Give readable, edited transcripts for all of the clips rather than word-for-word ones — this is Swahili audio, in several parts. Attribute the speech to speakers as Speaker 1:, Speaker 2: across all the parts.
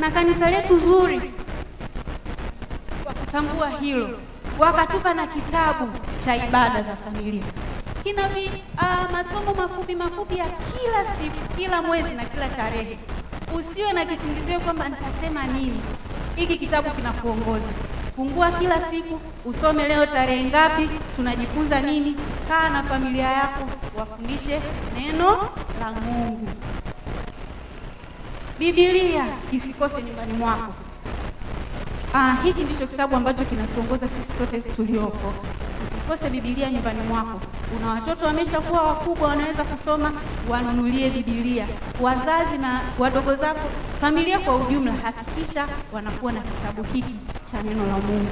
Speaker 1: Na kanisa letu zuri, kwa kutambua hilo, wakatupa na kitabu cha ibada za familia. Kina masomo mafupi mafupi ya kila siku, kila mwezi na kila tarehe. Usiwe na kisingizio kwamba nitasema nini. Hiki kitabu kinakuongoza. Fungua kila siku, usome leo tarehe ngapi, tunajifunza nini. Kaa na familia yako, wafundishe neno la Mungu. Biblia isikose nyumbani mwako. Hiki ndicho kitabu ambacho kinatuongoza sisi sote tuliopo. Usikose Biblia nyumbani mwako. Una watoto wameshakuwa wakubwa, wanaweza kusoma, wanunulie Biblia. Wazazi na wadogo zako, familia kwa ujumla, hakikisha wanakuwa na kitabu hiki cha neno la Mungu.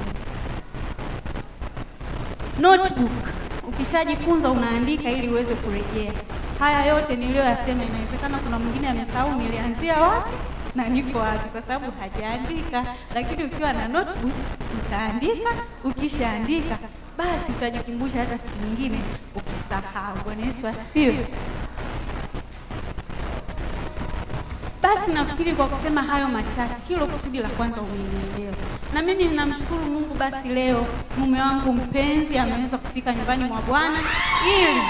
Speaker 1: Notebook, ukishajifunza unaandika ili uweze kurejea. Haya yote niliyoyasema, inawezekana kuna mwingine amesahau nilianzia wapi na niko wapi kwa sababu hajaandika, lakini ukiwa na notebook utaandika. Ukishaandika basi utajikumbusha hata siku nyingine ukisahau. Bwana Yesu asifiwe. Basi nafikiri kwa kusema hayo machache, hilo kusudi la kwanza umenielewa. Na mimi ninamshukuru Mungu basi leo mume wangu mpenzi ameweza kufika nyumbani mwa Bwana ili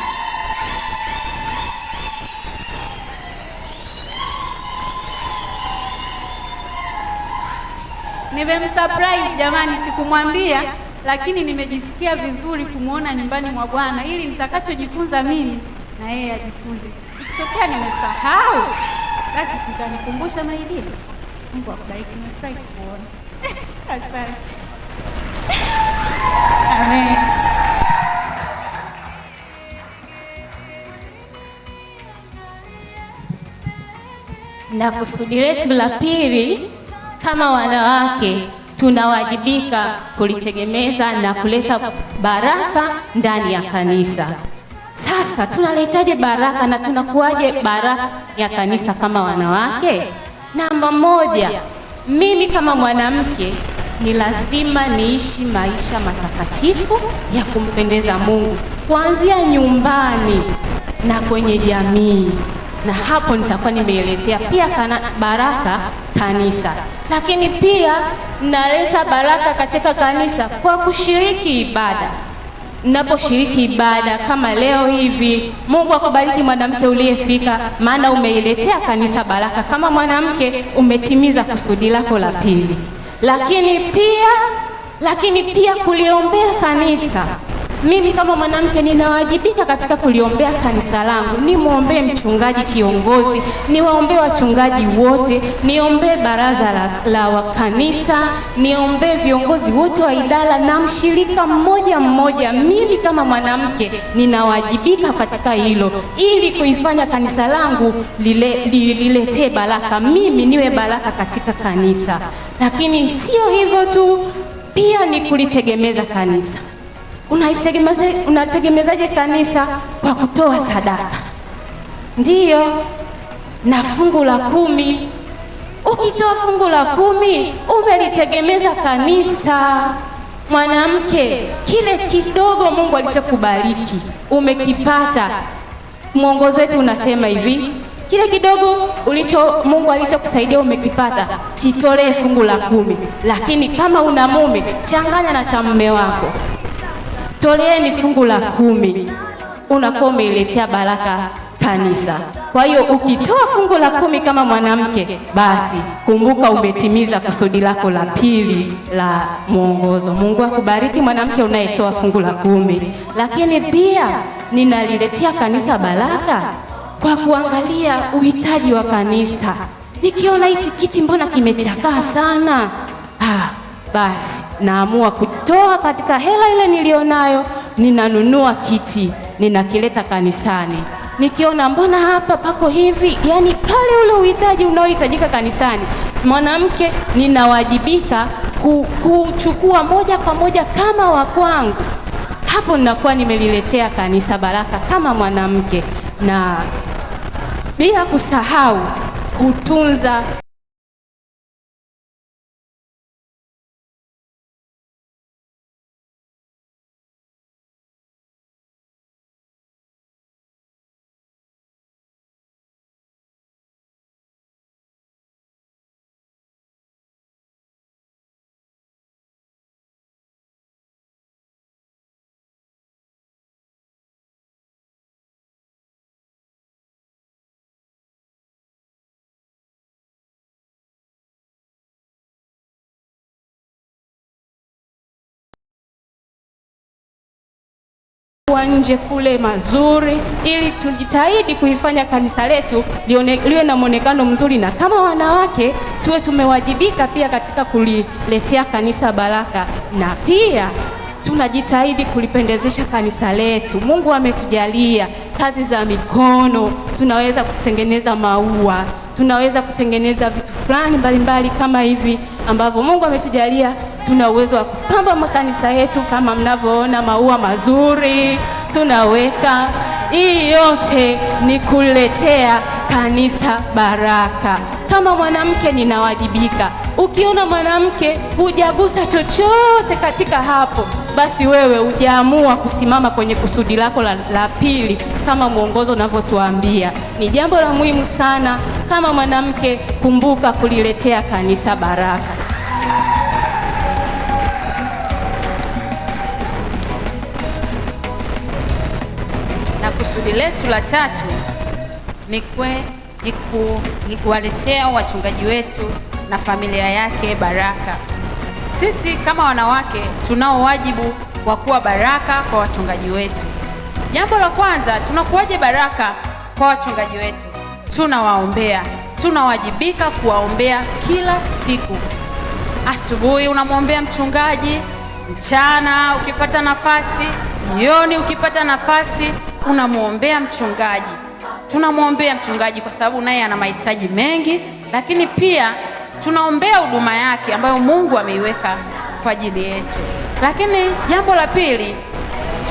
Speaker 1: nimemsurprise jamani, sikumwambia, lakini nimejisikia vizuri kumuona nyumbani mwa Bwana ili nitakachojifunza mimi na yeye ajifunze. Ikitokea nimesahau, basi sitanikumbusha maidia. Mungu akubariki, nimefurahi kukuona. Asante. Amen.
Speaker 2: Na kusudi letu la pili kama wanawake tunawajibika kulitegemeza na kuleta baraka ndani ya kanisa. Sasa tunaletaje baraka na tunakuwaje baraka ya kanisa kama wanawake? Namba moja, mimi kama mwanamke ni lazima niishi maisha matakatifu ya kumpendeza Mungu kuanzia nyumbani na kwenye jamii, na hapo nitakuwa nimeiletea pia baraka kanisa. Lakini pia naleta baraka katika kanisa kwa kushiriki ibada. Ninaposhiriki ibada kama leo hivi, Mungu akubariki mwanamke uliyefika, maana umeiletea kanisa baraka. Kama mwanamke umetimiza kusudi lako la pili. Lakini pia kuliombea kanisa. Mimi kama mwanamke ninawajibika katika kuliombea kanisa langu. Nimwombee mchungaji kiongozi, niwaombee wachungaji wote, niombee baraza la kanisa, niombee viongozi wote wa idara na mshirika mmoja mmoja. Mimi kama mwanamke ninawajibika katika hilo ili kuifanya kanisa langu liletee baraka, mimi niwe baraka katika kanisa. Lakini sio hivyo tu, pia ni kulitegemeza kanisa. Unategemezaje kanisa? Kwa kutoa sadaka, ndiyo, na fungu la 10. Ukitoa fungu la 10 umelitegemeza kanisa. Mwanamke, kile kidogo Mungu alichokubariki umekipata. Mwongozo wetu unasema hivi, kile kidogo ulicho Mungu alichokusaidia umekipata, kitolee fungu la 10. Lakini kama una mume, changanya na cha mume wako, toleeni fungu la 10, unakuwa umeiletea baraka kanisa. Kwa hiyo ukitoa fungu la 10 kama mwanamke, basi kumbuka umetimiza kusudi lako la pili la mwongozo. Mungu akubariki mwanamke unayetoa fungu la 10. Lakini pia ninaliletea kanisa baraka kwa kuangalia uhitaji wa kanisa. Nikiona hichi kiti mbona kimechakaa sana, basi naamua kutoa katika hela ile nilionayo, ninanunua kiti, ninakileta kanisani. Nikiona mbona hapa pako hivi, yani pale ule uhitaji unaohitajika kanisani, mwanamke ninawajibika kuchukua moja kwa moja kama wa kwangu. Hapo ninakuwa nimeliletea kanisa baraka kama mwanamke, na bila kusahau kutunza Nje kule mazuri, ili tujitahidi kuifanya kanisa letu liwe na mwonekano mzuri, na kama wanawake tuwe tumewajibika pia katika kuliletea kanisa baraka, na pia tunajitahidi kulipendezesha kanisa letu. Mungu ametujalia kazi za mikono, tunaweza kutengeneza maua, tunaweza kutengeneza vitu fulani mbalimbali kama hivi ambavyo Mungu ametujalia. Tuna uwezo wa kupamba makanisa yetu kama mnavyoona, maua mazuri tunaweka. Hii yote ni kuletea kanisa baraka. Kama mwanamke ninawajibika. Ukiona mwanamke hujagusa chochote katika hapo, basi wewe hujaamua kusimama kwenye kusudi lako la pili kama mwongozo unavyotuambia. Ni jambo la muhimu sana kama mwanamke, kumbuka kuliletea kanisa baraka.
Speaker 3: Na kusudi letu la tatu ni kuwaletea wachungaji wetu na familia yake baraka. Sisi kama wanawake tunao wajibu wa kuwa baraka kwa wachungaji wetu. Jambo la kwanza, tunakuwaje baraka kwa wachungaji wetu? Tunawaombea, tunawajibika kuwaombea kila siku. Asubuhi unamwombea mchungaji, mchana ukipata nafasi, jioni ukipata nafasi unamwombea mchungaji. Tunamwombea mchungaji kwa sababu naye ana mahitaji mengi, lakini pia tunaombea huduma yake ambayo Mungu ameiweka kwa ajili yetu. Lakini jambo la pili,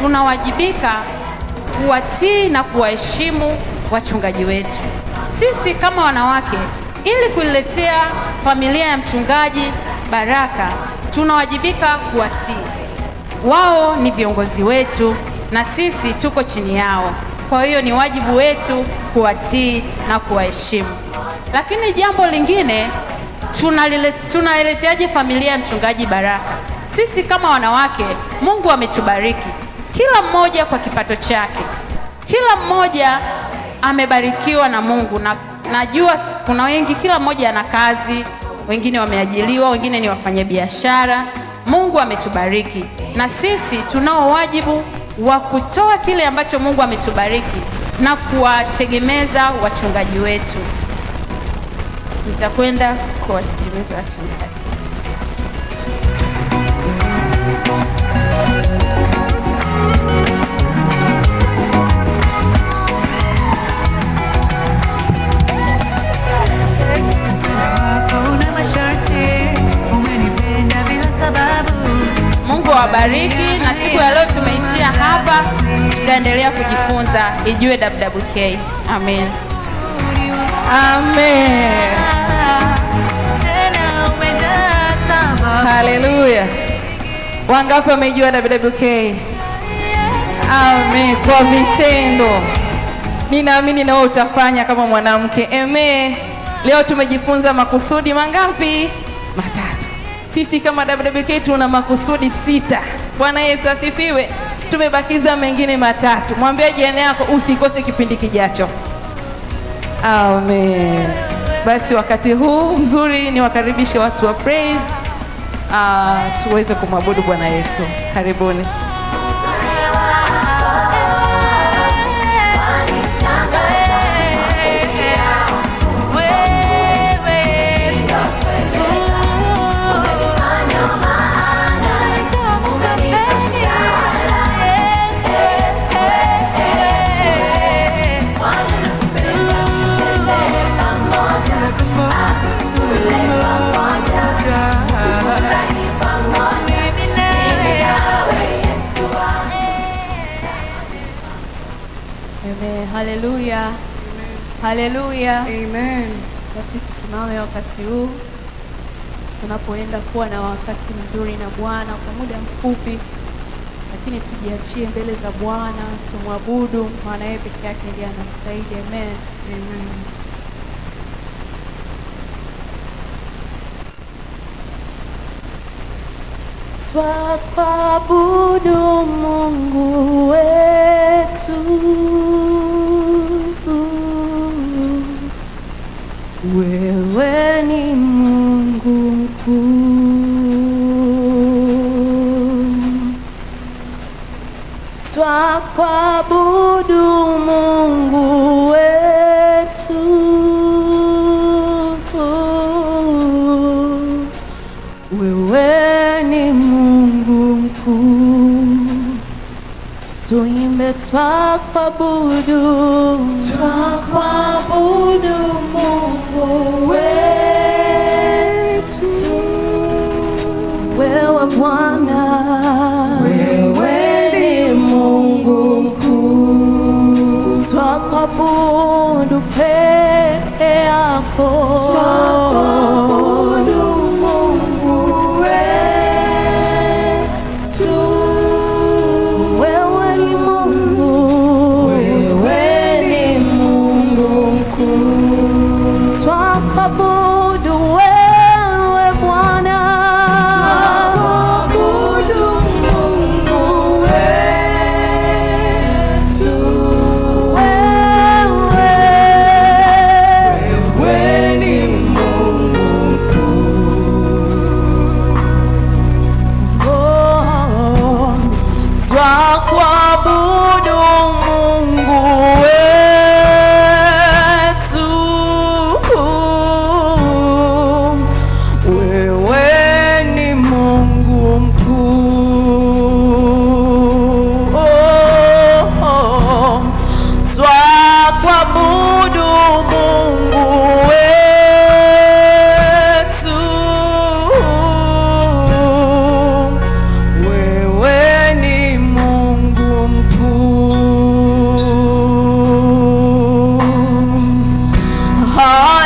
Speaker 3: tunawajibika kuwatii na kuwaheshimu wachungaji wetu. Sisi kama wanawake, ili kuiletea familia ya mchungaji baraka, tunawajibika kuwatii. Wao ni viongozi wetu na sisi tuko chini yao. Kwa hiyo ni wajibu wetu kuwatii na kuwaheshimu. Lakini jambo lingine, tunaileteaje familia ya mchungaji baraka? Sisi kama wanawake, Mungu ametubariki kila mmoja kwa kipato chake. Kila mmoja amebarikiwa na Mungu, na najua kuna wengi, kila mmoja ana kazi, wengine wameajiriwa, wengine ni wafanyabiashara. Mungu ametubariki na sisi tunao wajibu wa kutoa kile ambacho Mungu ametubariki na kuwategemeza wachungaji wetu. Nitakwenda kuwategemeza wachungaji. Mungu awabariki, na siku ya leo tumeishia hapa. Tutaendelea kujifunza Ijue WWK. Amen.
Speaker 4: Amen. Haleluya. Wangapi wameijua WWK? Amen. Kwa vitendo. Ninaamini na wewe utafanya kama mwanamke. Amen. Leo tumejifunza makusudi mangapi? Matatu. Sisi kama WWK tuna makusudi 6. Bwana Yesu asifiwe. Tumebakiza mengine 3. Mwambie jirani yako usikose kipindi kijacho. Amen. Basi wakati huu mzuri niwakaribishe watu wa praise, tuweze kumwabudu Bwana Yesu. Karibuni.
Speaker 1: Haleluya. Haleluya.
Speaker 4: Amen.
Speaker 1: Basi tusimame wakati huu tunapoenda kuwa na wakati mzuri na Bwana kwa muda mfupi, lakini tujiachie mbele za Bwana, tumwabudu, maana yeye peke yake ndiye anastahili. Amen.
Speaker 4: Amen.
Speaker 1: Twakuabudu Mungu wetu, wewe ni Mungu mkuu.
Speaker 5: Twakuabudu Mungu wetu, wewe ni Mungu mkuu. Tuimbe twakuabudu,
Speaker 1: Twakuabudu Mungu wetu,
Speaker 5: wewe Bwana,
Speaker 1: wewe ni Mungu mkuu.
Speaker 5: Twakuabudu peke yako,
Speaker 1: Twakuabudu Mungu wetu,
Speaker 5: wewe ni Mungu,
Speaker 1: wewe ni Mungu mkuu.
Speaker 5: Twakuabudu wewe Bwana,
Speaker 1: Twakuabudu Mungu wetu,
Speaker 5: wewe
Speaker 1: wewe ni Mungu mkuu.
Speaker 5: Oh, twakuabudu Mungu wetu, wewe ni Mungu mkuu. Oh, twakuabudu Mungu wetu, wewe ni Mungu mkuu.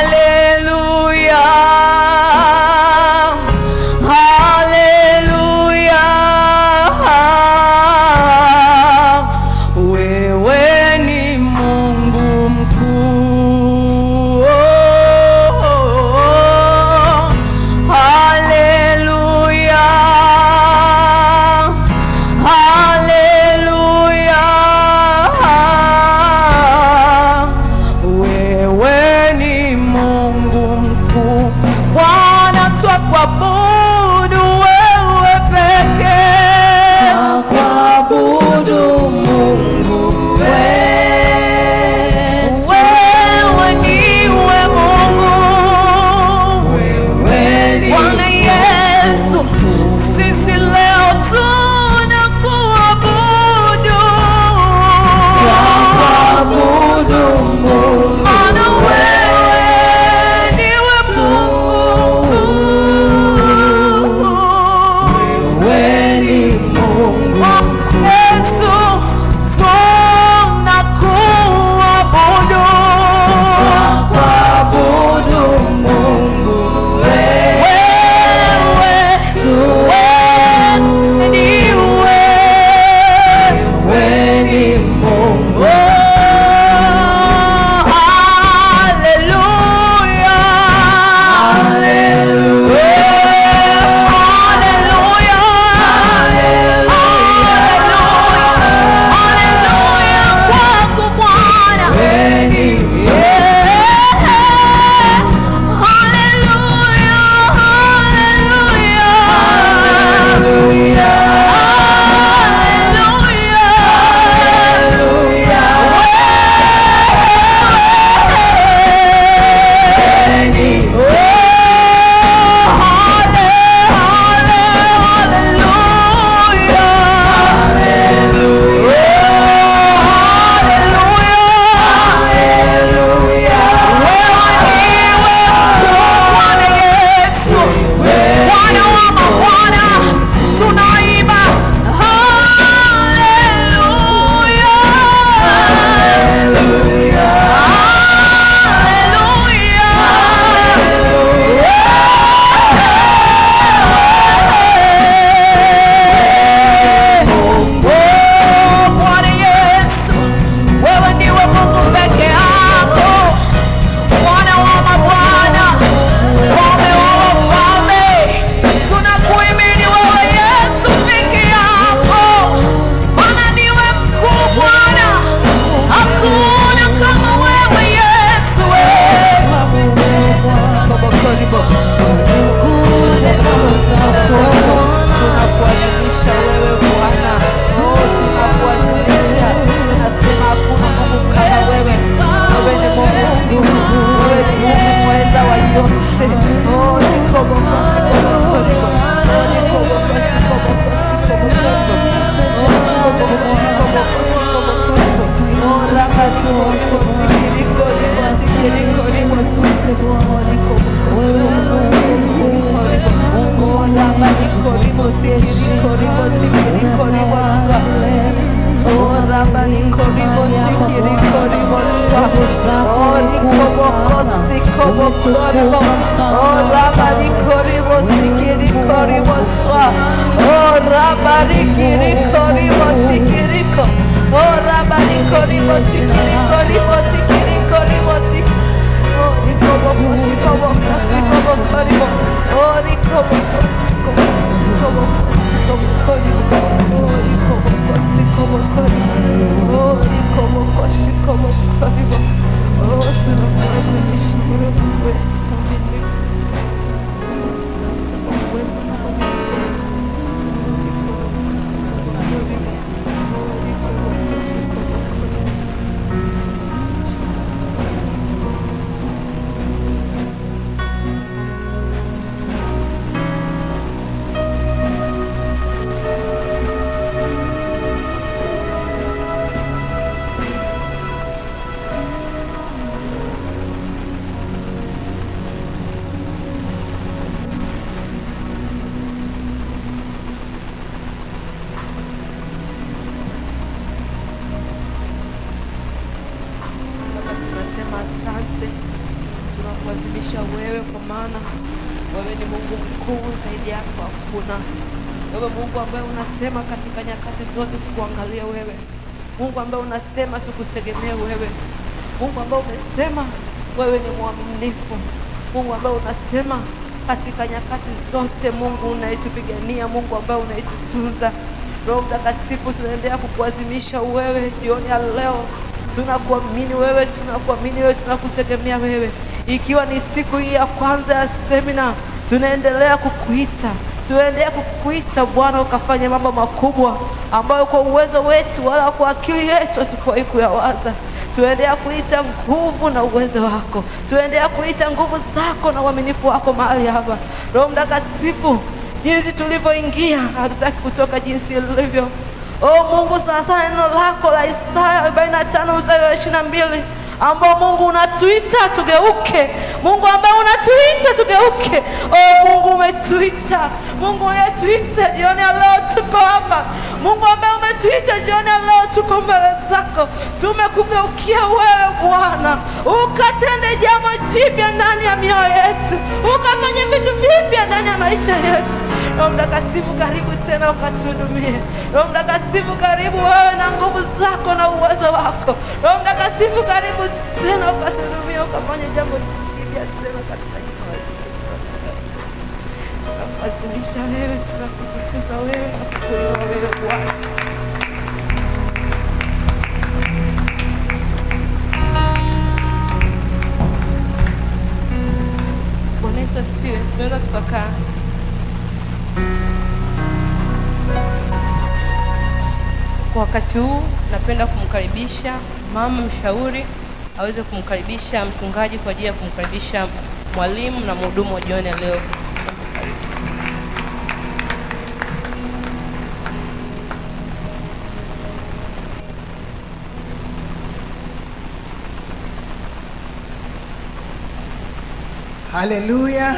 Speaker 5: Haleluya, haleluya, wewe ni Mungu mkuu. Haleluya, haleluya, wewe ni Mungu mkuu. Bwana, twakuabudu wewe pekee.
Speaker 1: Twakuabudu Mungu wetu,
Speaker 5: Wewe ndiwe Mungu,
Speaker 1: wewe ni
Speaker 5: Bwana Yesu, sisi leo tunakuabudu,
Speaker 1: Twakuabudu Mungu
Speaker 5: maana wewe ndiwe Mungu mkuu.
Speaker 6: Bwana. Wewe ni Mungu mkuu, zaidi yako hakuna. Wewe Mungu ambaye unasema katika nyakati zote tukuangalie wewe. Mungu ambaye unasema tukutegemee wewe. Mungu ambaye umesema wewe ni mwaminifu. Mungu ambaye unasema katika nyakati zote, Mungu unayetupigania, Mungu ambaye unayetutunza. Roho Mtakatifu, tunaendelea kukuazimisha wewe jioni ya leo. Tunakuamini wewe, tunakuamini wewe, tunakutegemea wewe. Ikiwa ni siku hii ya kwanza ya semina, tunaendelea kukuita. Tunaendelea kukuita Bwana, ukafanye mambo makubwa ambayo kwa uwezo wetu wala kwa akili yetu hatukuwahi kuyawaza. Tuendelea kuita nguvu na uwezo wako. Tuendelea kuita nguvu zako na uaminifu wako mahali hapa. Roho Mtakatifu, jinsi tulivyoingia hatutaki kutoka jinsi ilivyo. Oh Mungu, sasa neno lako la Isaya 45:22 ambao Mungu unatuita tugeuke. Mungu ambaye unatuita tugeuke. Oh Mungu umetuita. Mungu uliyetuita jioni ya leo tuko hapa. Mungu ambaye umetuita jioni ya leo tuko mbele zako. Tumekugeukia wewe Bwana. Ukatende jambo jipya ndani ya mioyo yetu. Ukafanye vitu vipya ndani ya maisha yetu. Roho Mtakatifu, karibu tena ukatuhudumie. Roho Mtakatifu, karibu wewe na nguvu zako na uwezo wako. Roho Mtakatifu, karibu tena ukatuhudumie, ukafanye jambo jipya tena katika jina la Yesu Kristo. Tunakuazimisha wewe, tunakutukuza wewe na kukuinua wewe Bwana. Bwana Yesu asifiwe. Tunaweza tukakaa. Kwa wakati huu napenda kumkaribisha mama mshauri aweze kumkaribisha mchungaji kwa ajili ya kumkaribisha mwalimu na mhudumu wa jioni ya leo.
Speaker 7: Haleluya.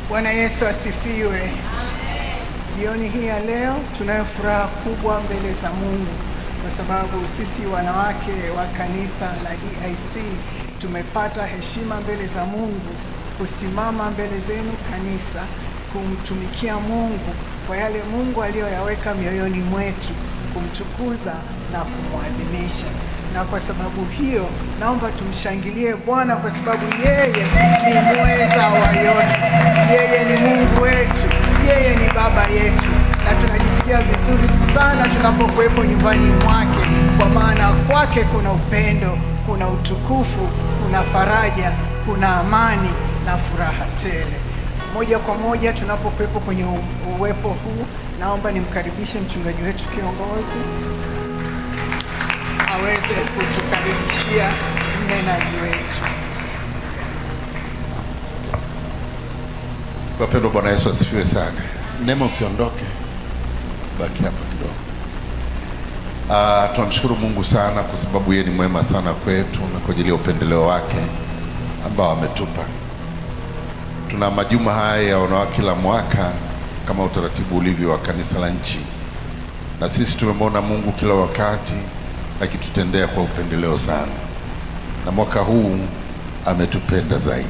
Speaker 7: Bwana Yesu asifiwe. Jioni hii ya leo tunayo furaha kubwa mbele za Mungu kwa sababu sisi wanawake wa kanisa la DIC tumepata heshima mbele za Mungu kusimama mbele zenu kanisa kumtumikia Mungu kwa yale Mungu aliyoyaweka mioyoni mwetu, kumtukuza na kumwadhimisha. Na kwa sababu hiyo naomba tumshangilie Bwana kwa sababu yeye ni mweza wa yote. Yeye ni Mungu wetu, yeye ni Baba yetu, na tunajisikia vizuri sana tunapokuwepo nyumbani mwake, kwa maana kwake kuna upendo, kuna utukufu, kuna faraja, kuna amani na furaha tele. Moja kwa moja tunapokuwepo kwenye uwepo huu, naomba nimkaribishe mchungaji wetu kiongozi aweze kutukaribishia mnenaji wetu.
Speaker 8: Wapendwa, Bwana Yesu asifiwe sana. Neema, usiondoke, baki hapa kidogo. Tunamshukuru Mungu sana kwa sababu yeye ni mwema sana kwetu na kwa ajili ya upendeleo wake ambao ametupa. Tuna majuma haya ya wanawake kila mwaka kama utaratibu ulivyo wa kanisa la nchi, na sisi tumemwona Mungu kila wakati akitutendea kwa upendeleo sana, na mwaka huu ametupenda zaidi.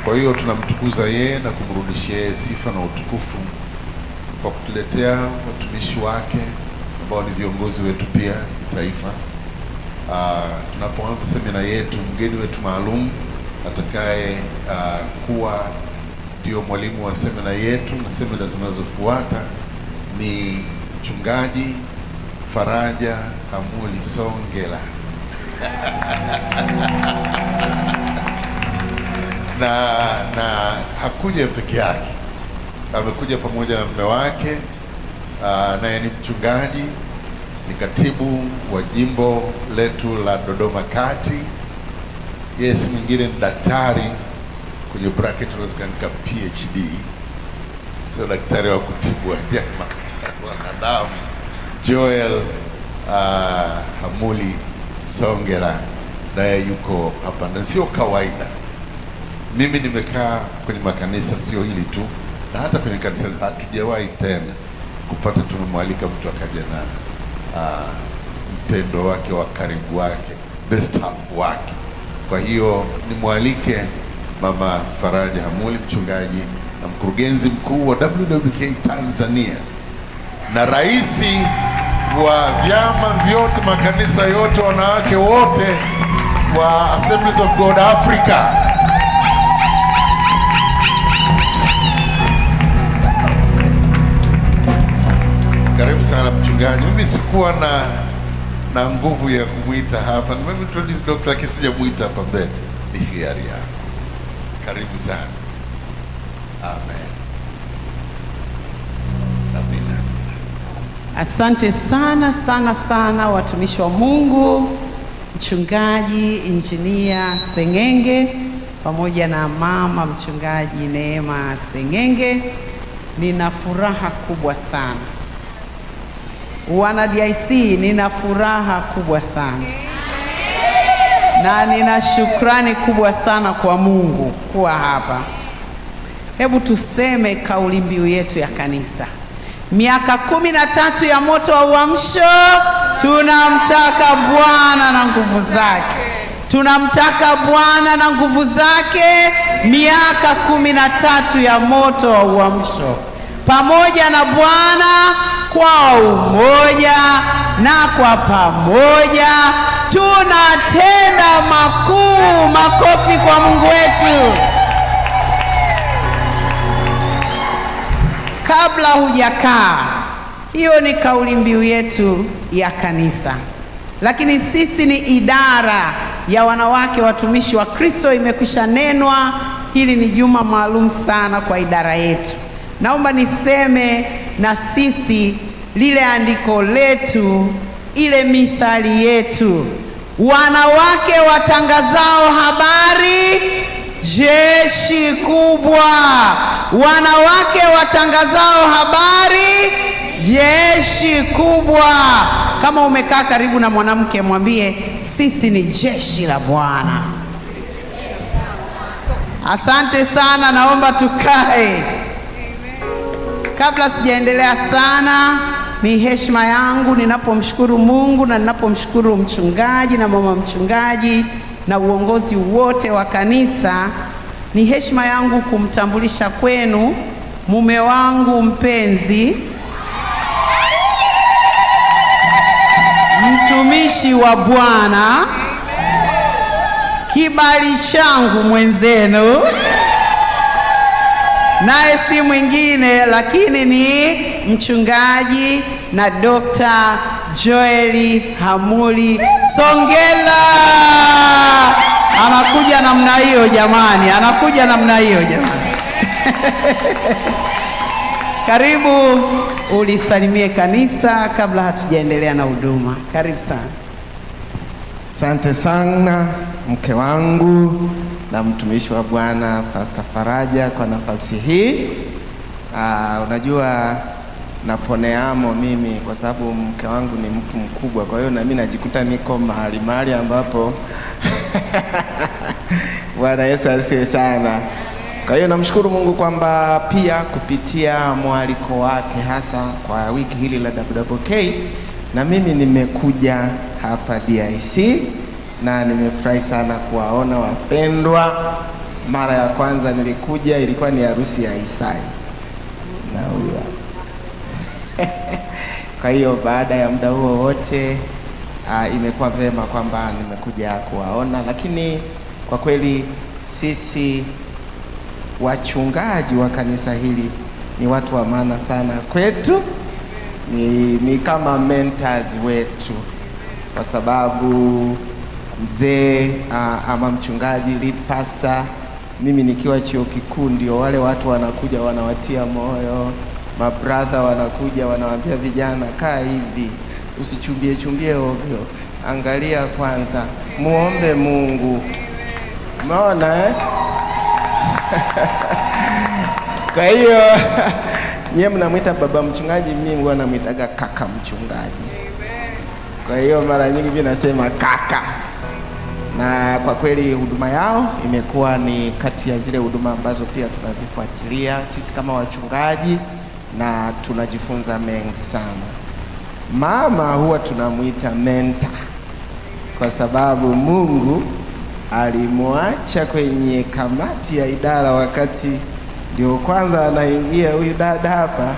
Speaker 8: Kwa hiyo tunamtukuza yeye na kumrudishia yeye sifa na utukufu kwa kutuletea watumishi wake ambao ni viongozi wetu pia kitaifa. Tunapoanza semina yetu, mgeni wetu maalum atakaye kuwa ndio mwalimu wa semina yetu na semina zinazofuata ni Mchungaji Faraja Hamuli Songela. Na hakuja peke yake, amekuja pamoja na mume wake, naye ni mchungaji, ni katibu wa jimbo letu la Dodoma Kati. Yes, mwingine ni daktari, kwenye bracket unaweza kuandika PhD, sio daktari wa kutibu wanyama, wanadamu. Joel Hamuli Songela naye yuko hapa, na sio kawaida. Mimi nimekaa kwenye makanisa, sio hili tu, na hata kwenye kanisa hatujawahi tena kupata tumemwalika mtu akaja na mpendo wake wa karibu wake. best half wake. Kwa hiyo nimwalike Mama Faraja Hamuli, mchungaji na mkurugenzi mkuu wa WWK Tanzania na raisi wa vyama vyote, makanisa yote, wanawake wote wa Assemblies of God Africa. Karibu sana mchungaji. Mimi sikuwa na nguvu ya kumuita hapa. Nimeintroduce doctor lakini sijamuita hapa mbele. Ni hiari yako. Karibu sana. Amen. Amina.
Speaker 9: Asante sana sana sana watumishi wa Mungu, mchungaji Injinia Sengenge pamoja na mama mchungaji Neema Sengenge. Nina furaha kubwa sana. Wana DIC, nina furaha kubwa sana. Na nina shukrani kubwa sana kwa Mungu kuwa hapa. Hebu tuseme kauli mbiu yetu ya kanisa. Miaka 13 ya moto wa uamsho, tunamtaka Bwana na nguvu zake. Tunamtaka Bwana na nguvu zake. Miaka 13 ya moto wa uamsho, pamoja na Bwana kwa umoja na kwa pamoja tunatenda makuu. Makofi kwa Mungu wetu. Kabla hujakaa, hiyo ni kauli mbiu yetu ya kanisa. Lakini sisi ni idara ya wanawake watumishi wa Kristo, imekwisha nenwa. Hili ni juma maalum sana kwa idara yetu. Naomba niseme na sisi lile andiko letu, ile mithali yetu, wanawake watangazao habari, jeshi kubwa. Wanawake watangazao habari, jeshi kubwa. Kama umekaa karibu na mwanamke, mwambie sisi ni jeshi la Bwana. Asante sana, naomba tukae. Kabla sijaendelea sana, ni heshima yangu ninapomshukuru Mungu na ninapomshukuru mchungaji na mama mchungaji na uongozi wote wa kanisa. Ni heshima yangu kumtambulisha kwenu mume wangu mpenzi, mtumishi wa Bwana, kibali changu mwenzenu, naye si mwingine lakini ni mchungaji na Dr. Joel Hamuli Songela. Anakuja namna hiyo jamani, anakuja namna hiyo jamani. Karibu ulisalimie kanisa kabla hatujaendelea na huduma. Karibu sana.
Speaker 10: Asante sana mke wangu na mtumishi wa Bwana Pastor Faraja kwa nafasi hii. Unajua naponeamo mimi kwa sababu mke wangu ni mtu mkubwa, kwa hiyo na mimi najikuta niko mahali ambapo Bwana Yesu asifiwe sana. Kwa hiyo namshukuru Mungu kwamba pia kupitia mwaliko wake hasa kwa wiki hili la WWK na mimi nimekuja hapa DIC na nimefurahi sana kuwaona wapendwa. Mara ya kwanza nilikuja ilikuwa ni harusi ya Isai na huyu. Kwa hiyo baada ya muda huo wote imekuwa vema kwamba nimekuja kuwaona. Lakini kwa kweli sisi wachungaji wa kanisa hili ni watu wa maana sana kwetu, ni kama mentors wetu, kwa sababu mzee ama mchungaji lead pastor, mimi nikiwa chuo kikuu ndio wale watu wanakuja wanawatia moyo, mabrother wanakuja wanawaambia vijana, kaa hivi, usichumbie chumbie ovyo, angalia kwanza, muombe Mungu. Umeona eh? Kwa hiyo nyewe mnamuita baba mchungaji, mimi huwa namuitaga kaka mchungaji. Kwa hiyo mara nyingi mimi nasema kaka. Na kwa kweli huduma yao imekuwa ni kati ya zile huduma ambazo pia tunazifuatilia sisi kama wachungaji na tunajifunza mengi sana. Mama huwa tunamuita mentor. kwa sababu Mungu alimwacha kwenye kamati ya idara wakati ndio kwanza anaingia huyu dada hapa.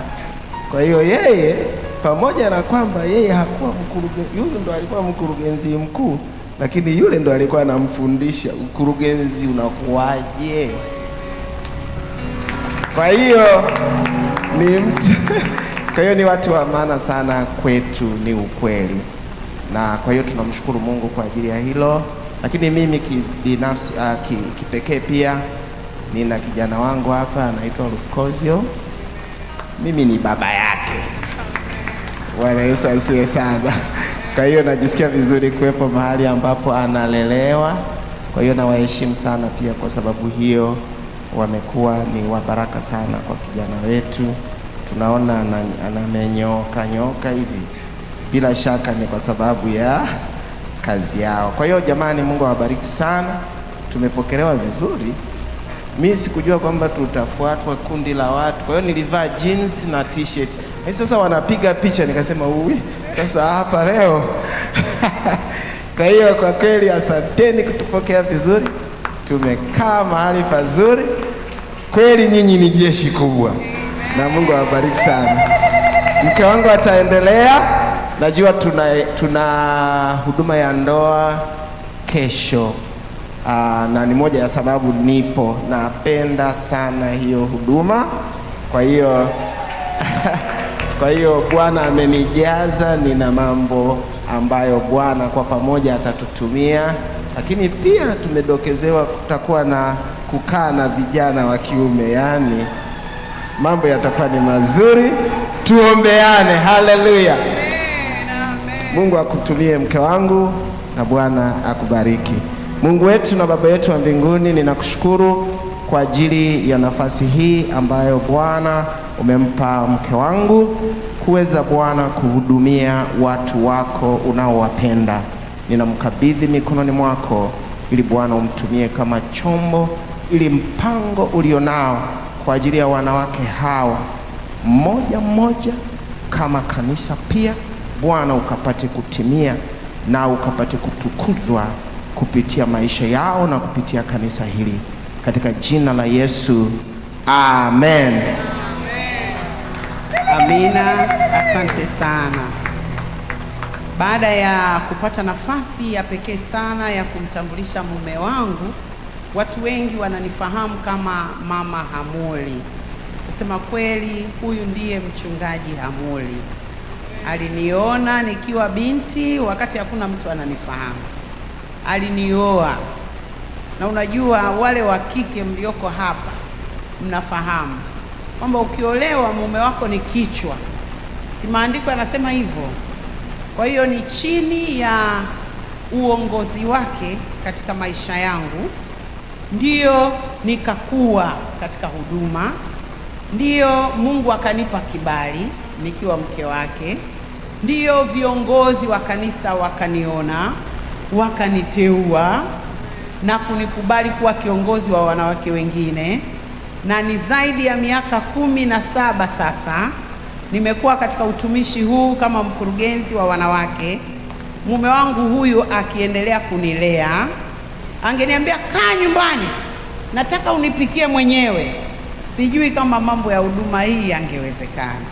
Speaker 10: Kwa hiyo yeye, pamoja na kwamba yeye hakuwa mkurugenzi, huyu ndo alikuwa mkurugenzi mkuu, lakini yule ndo alikuwa anamfundisha ukurugenzi unakuwaje. Kwa hiyo ni mtu kwa hiyo ni watu wa maana sana kwetu, ni ukweli, na kwa hiyo tunamshukuru Mungu kwa ajili ya hilo. Lakini mimi kibinafsi, kipekee pia nina kijana wangu hapa anaitwa Lukozio, mimi ni baba yake. Bwana Yesu asifiwe sana. Kwa hiyo najisikia vizuri kuwepo mahali ambapo analelewa. Kwa hiyo nawaheshimu sana pia kwa sababu hiyo, wamekuwa ni wa baraka sana kwa kijana wetu. Tunaona anamenyoka nyoka hivi, bila shaka ni kwa sababu ya kazi yao. Kwa hiyo jamani, Mungu awabariki sana. Tumepokelewa vizuri. Mimi sikujua kwamba tutafuatwa kundi la watu, kwa hiyo nilivaa jeans na t-shirt. Na sasa wanapiga picha, nikasema uwi, sasa hapa leo. Kwa hiyo kwa kweli asanteni kutupokea vizuri, tumekaa mahali pazuri kweli. Nyinyi ni jeshi kubwa, na Mungu awabariki sana. Mke wangu ataendelea, najua tuna huduma ya ndoa kesho. Na ni moja ya sababu nipo, napenda sana hiyo huduma. Kwa hiyo kwa hiyo Bwana amenijaza, nina mambo ambayo Bwana kwa pamoja atatutumia, lakini pia tumedokezewa kutakuwa na kukaa na vijana wa kiume, yani mambo yatakuwa ni mazuri. Tuombeane. Haleluya. Mungu akutumie mke wangu na Bwana akubariki. Mungu wetu na Baba yetu wa mbinguni, ninakushukuru kwa ajili ya nafasi hii ambayo Bwana umempa mke wangu kuweza Bwana kuhudumia watu wako unaowapenda. Ninamkabidhi mikononi mwako ili Bwana umtumie kama chombo, ili mpango ulionao kwa ajili ya wanawake hawa mmoja mmoja kama kanisa pia, Bwana ukapate kutimia na ukapate kutukuzwa kupitia maisha yao na kupitia kanisa hili, katika jina la Yesu, amen.
Speaker 9: Amina, asante sana. Baada ya kupata nafasi ya pekee sana ya kumtambulisha mume wangu, watu wengi wananifahamu kama Mama Hamuli. Kusema kweli, huyu ndiye mchungaji Hamuli. Aliniona nikiwa binti wakati hakuna mtu ananifahamu. Alinioa. Na unajua wale wa kike mlioko hapa mnafahamu kwamba ukiolewa mume wako ni kichwa. Si maandiko yanasema hivyo? Kwa hiyo ni chini ya uongozi wake katika maisha yangu ndiyo nikakua katika huduma, ndiyo Mungu akanipa kibali nikiwa mke wake, ndiyo viongozi wa kanisa wakaniona, wakaniteua na kunikubali kuwa kiongozi wa wanawake wengine. Na ni zaidi ya miaka 17 sasa nimekuwa katika utumishi huu kama mkurugenzi wa wanawake. Mume wangu huyu akiendelea kunilea, angeniambia kaa nyumbani, nataka unipikie mwenyewe, sijui kama mambo ya huduma hii yangewezekana.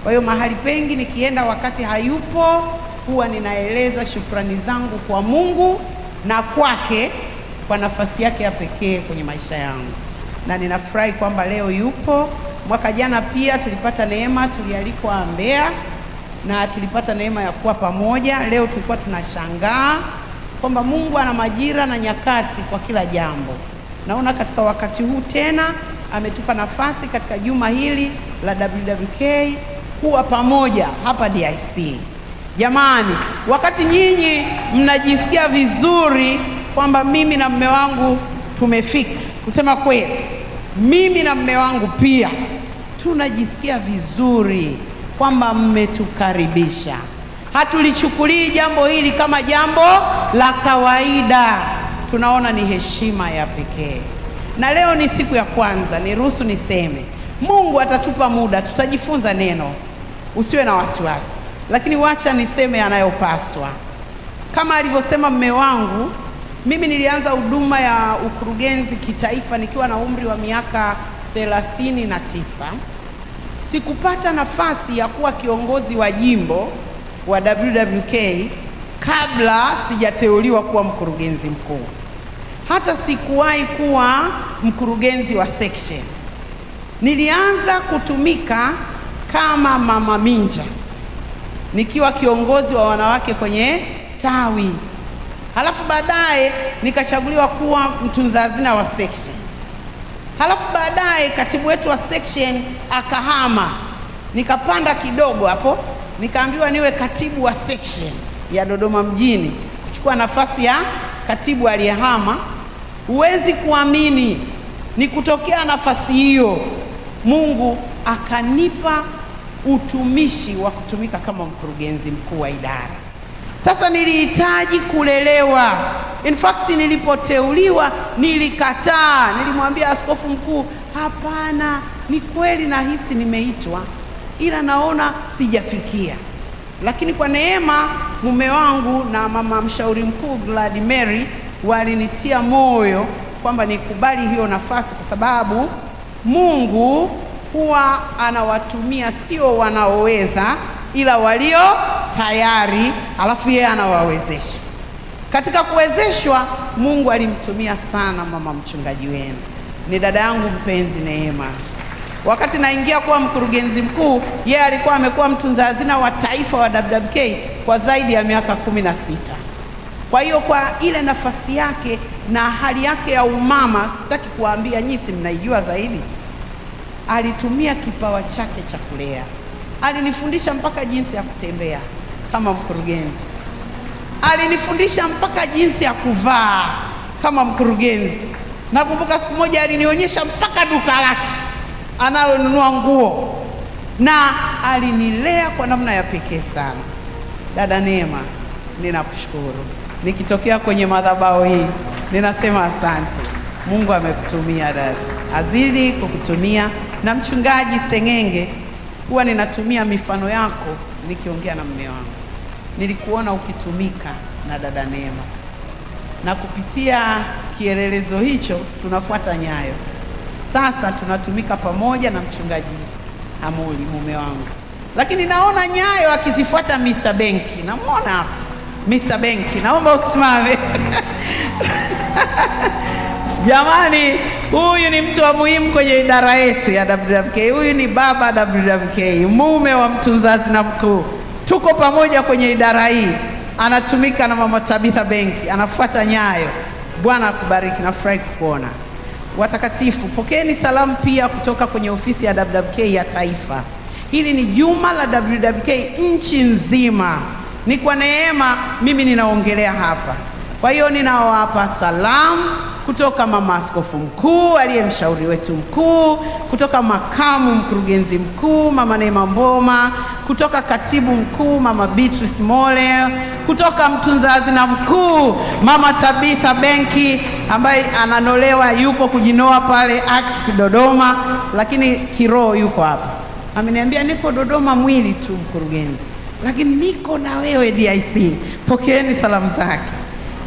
Speaker 9: Kwa hiyo mahali pengi nikienda wakati hayupo, huwa ninaeleza shukrani zangu kwa Mungu na kwake kwa nafasi yake ya pekee kwenye maisha yangu. Na ninafurahi kwamba leo yupo. Mwaka jana pia tulipata neema, tulialikwa Mbeya na tulipata neema ya kuwa pamoja. Leo tulikuwa tunashangaa kwamba Mungu ana majira na nyakati kwa kila jambo. Naona katika wakati huu tena ametupa nafasi katika juma hili la WWK kuwa pamoja hapa DIC. Jamani, wakati nyinyi mnajisikia vizuri kwamba mimi na mume wangu tumefika, kusema kweli mimi na mume wangu pia tunajisikia vizuri kwamba mmetukaribisha. Hatulichukulii jambo hili kama jambo la kawaida, tunaona ni heshima ya pekee. Na leo ni siku ya kwanza, niruhusu niseme Mungu atatupa muda, tutajifunza neno, usiwe na wasiwasi. Lakini wacha niseme yanayopaswa. Kama alivyosema mme wangu, mimi nilianza huduma ya ukurugenzi kitaifa nikiwa na umri wa miaka 39. Sikupata nafasi ya kuwa kiongozi wa jimbo wa WWK kabla sijateuliwa kuwa mkurugenzi mkuu. Hata sikuwahi kuwa mkurugenzi wa section. Nilianza kutumika kama mama Minja nikiwa kiongozi wa wanawake kwenye tawi, halafu baadaye nikachaguliwa kuwa mtunza hazina wa section, halafu baadaye katibu wetu wa section akahama, nikapanda kidogo hapo, nikaambiwa niwe katibu wa section ya Dodoma mjini, kuchukua nafasi ya katibu aliyehama. Huwezi kuamini, ni kutokea nafasi hiyo Mungu akanipa utumishi wa kutumika kama mkurugenzi mkuu wa idara. Sasa nilihitaji kulelewa. In fact, nilipoteuliwa nilikataa. Nilimwambia askofu mkuu, hapana, ni kweli nahisi nimeitwa, ila naona sijafikia. Lakini kwa neema mume wangu na mama mshauri mkuu Glad Mary walinitia moyo kwamba nikubali hiyo nafasi, kwa sababu Mungu huwa anawatumia sio wanaoweza, ila walio tayari, alafu yeye anawawezesha. Katika kuwezeshwa, Mungu alimtumia sana mama mchungaji wenu, ni dada yangu mpenzi Neema. Wakati naingia kuwa mkurugenzi mkuu, yeye alikuwa amekuwa mtunza hazina wa taifa wa WWK kwa zaidi ya miaka 16. Kwa hiyo kwa ile nafasi yake na hali yake ya umama, sitaki kuwaambia nyinyi, si mnaijua zaidi. Alitumia kipawa chake cha kulea, alinifundisha mpaka jinsi ya kutembea kama mkurugenzi, alinifundisha mpaka jinsi ya kuvaa kama mkurugenzi. Nakumbuka siku moja alinionyesha mpaka duka lake analonunua nguo, na alinilea kwa namna ya pekee sana. Dada Neema, ninakushukuru. Nikitokea kwenye madhabahu hii ninasema asante. Mungu amekutumia dada, azidi kukutumia. Na mchungaji Sengenge, huwa ninatumia mifano yako nikiongea na mume wangu. Nilikuona ukitumika na dada Neema, na kupitia kielelezo hicho tunafuata nyayo. Sasa tunatumika pamoja na mchungaji Hamuli mume wangu, lakini naona nyayo akizifuata Mr. Benki. Namuona hapa Mr. Benki, naomba usimame. Jamani, huyu ni mtu wa muhimu kwenye idara yetu ya WWK. Huyu ni baba WWK, mume wa mtunza hazina mkuu. Tuko pamoja kwenye idara hii, anatumika na mama Tabitha Benki, anafuata nyayo. Bwana akubariki, nafurahi kukuona. Watakatifu, pokeeni salamu pia kutoka kwenye ofisi ya WWK ya taifa. Hili ni juma la WWK nchi nzima. Ni kwa neema mimi ninaongelea hapa. Kwa hiyo ninawapa salamu kutoka mama askofu mkuu aliye mshauri wetu mkuu, kutoka makamu mkurugenzi mkuu mama Neema Mboma, kutoka katibu mkuu mama Beatrice Molel, kutoka mtunza hazina mkuu mama Tabitha Benki ambaye ananolewa, yuko kujinoa pale Axe Dodoma, lakini kiroho yuko hapa. Ameniambia niko Dodoma mwili tu mkurugenzi, lakini niko na wewe DIC. Pokeeni salamu zake.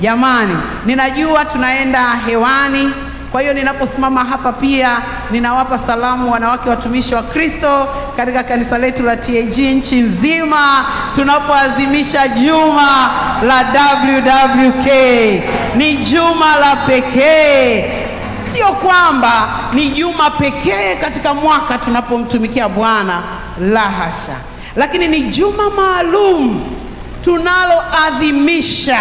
Speaker 9: Jamani, ninajua tunaenda hewani, kwa hiyo ninaposimama hapa pia ninawapa salamu wanawake watumishi wa Kristo katika kanisa letu la TAG nchi nzima, tunapoadhimisha juma la WWK. Ni juma la pekee. Sio kwamba ni juma pekee katika mwaka tunapomtumikia Bwana, la hasha, lakini ni juma maalum tunaloadhimisha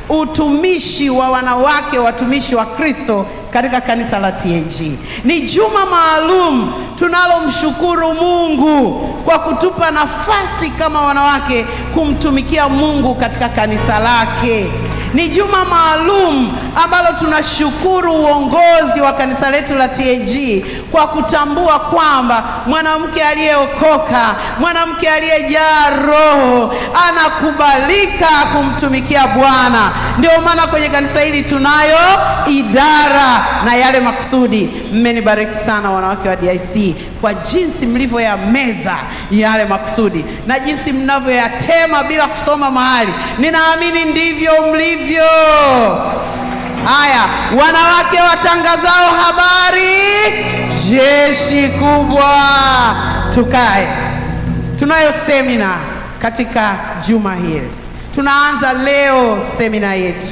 Speaker 9: utumishi wa wanawake watumishi wa Kristo katika kanisa la TAG. Ni juma maalum tunalomshukuru Mungu kwa kutupa nafasi kama wanawake kumtumikia Mungu katika kanisa lake. Ni juma maalum ambalo tunashukuru uongozi wa kanisa letu la TAG kwa kutambua kwamba mwanamke aliyeokoka, mwanamke aliyejaa Roho anakubalika kumtumikia Bwana. Ndio maana kwenye kanisa hili tunayo idara na yale makusudi. Mmenibariki sana wanawake wa DIC kwa kwa jinsi mlivyoyameza yale makusudi na jinsi mnavyoyatema bila kusoma mahali. Ninaamini ndivyo mlivyo. Haya, wanawake watangazao habari, jeshi kubwa. Tukae. Tunayo semina katika juma hili. Tunaanza leo semina yetu.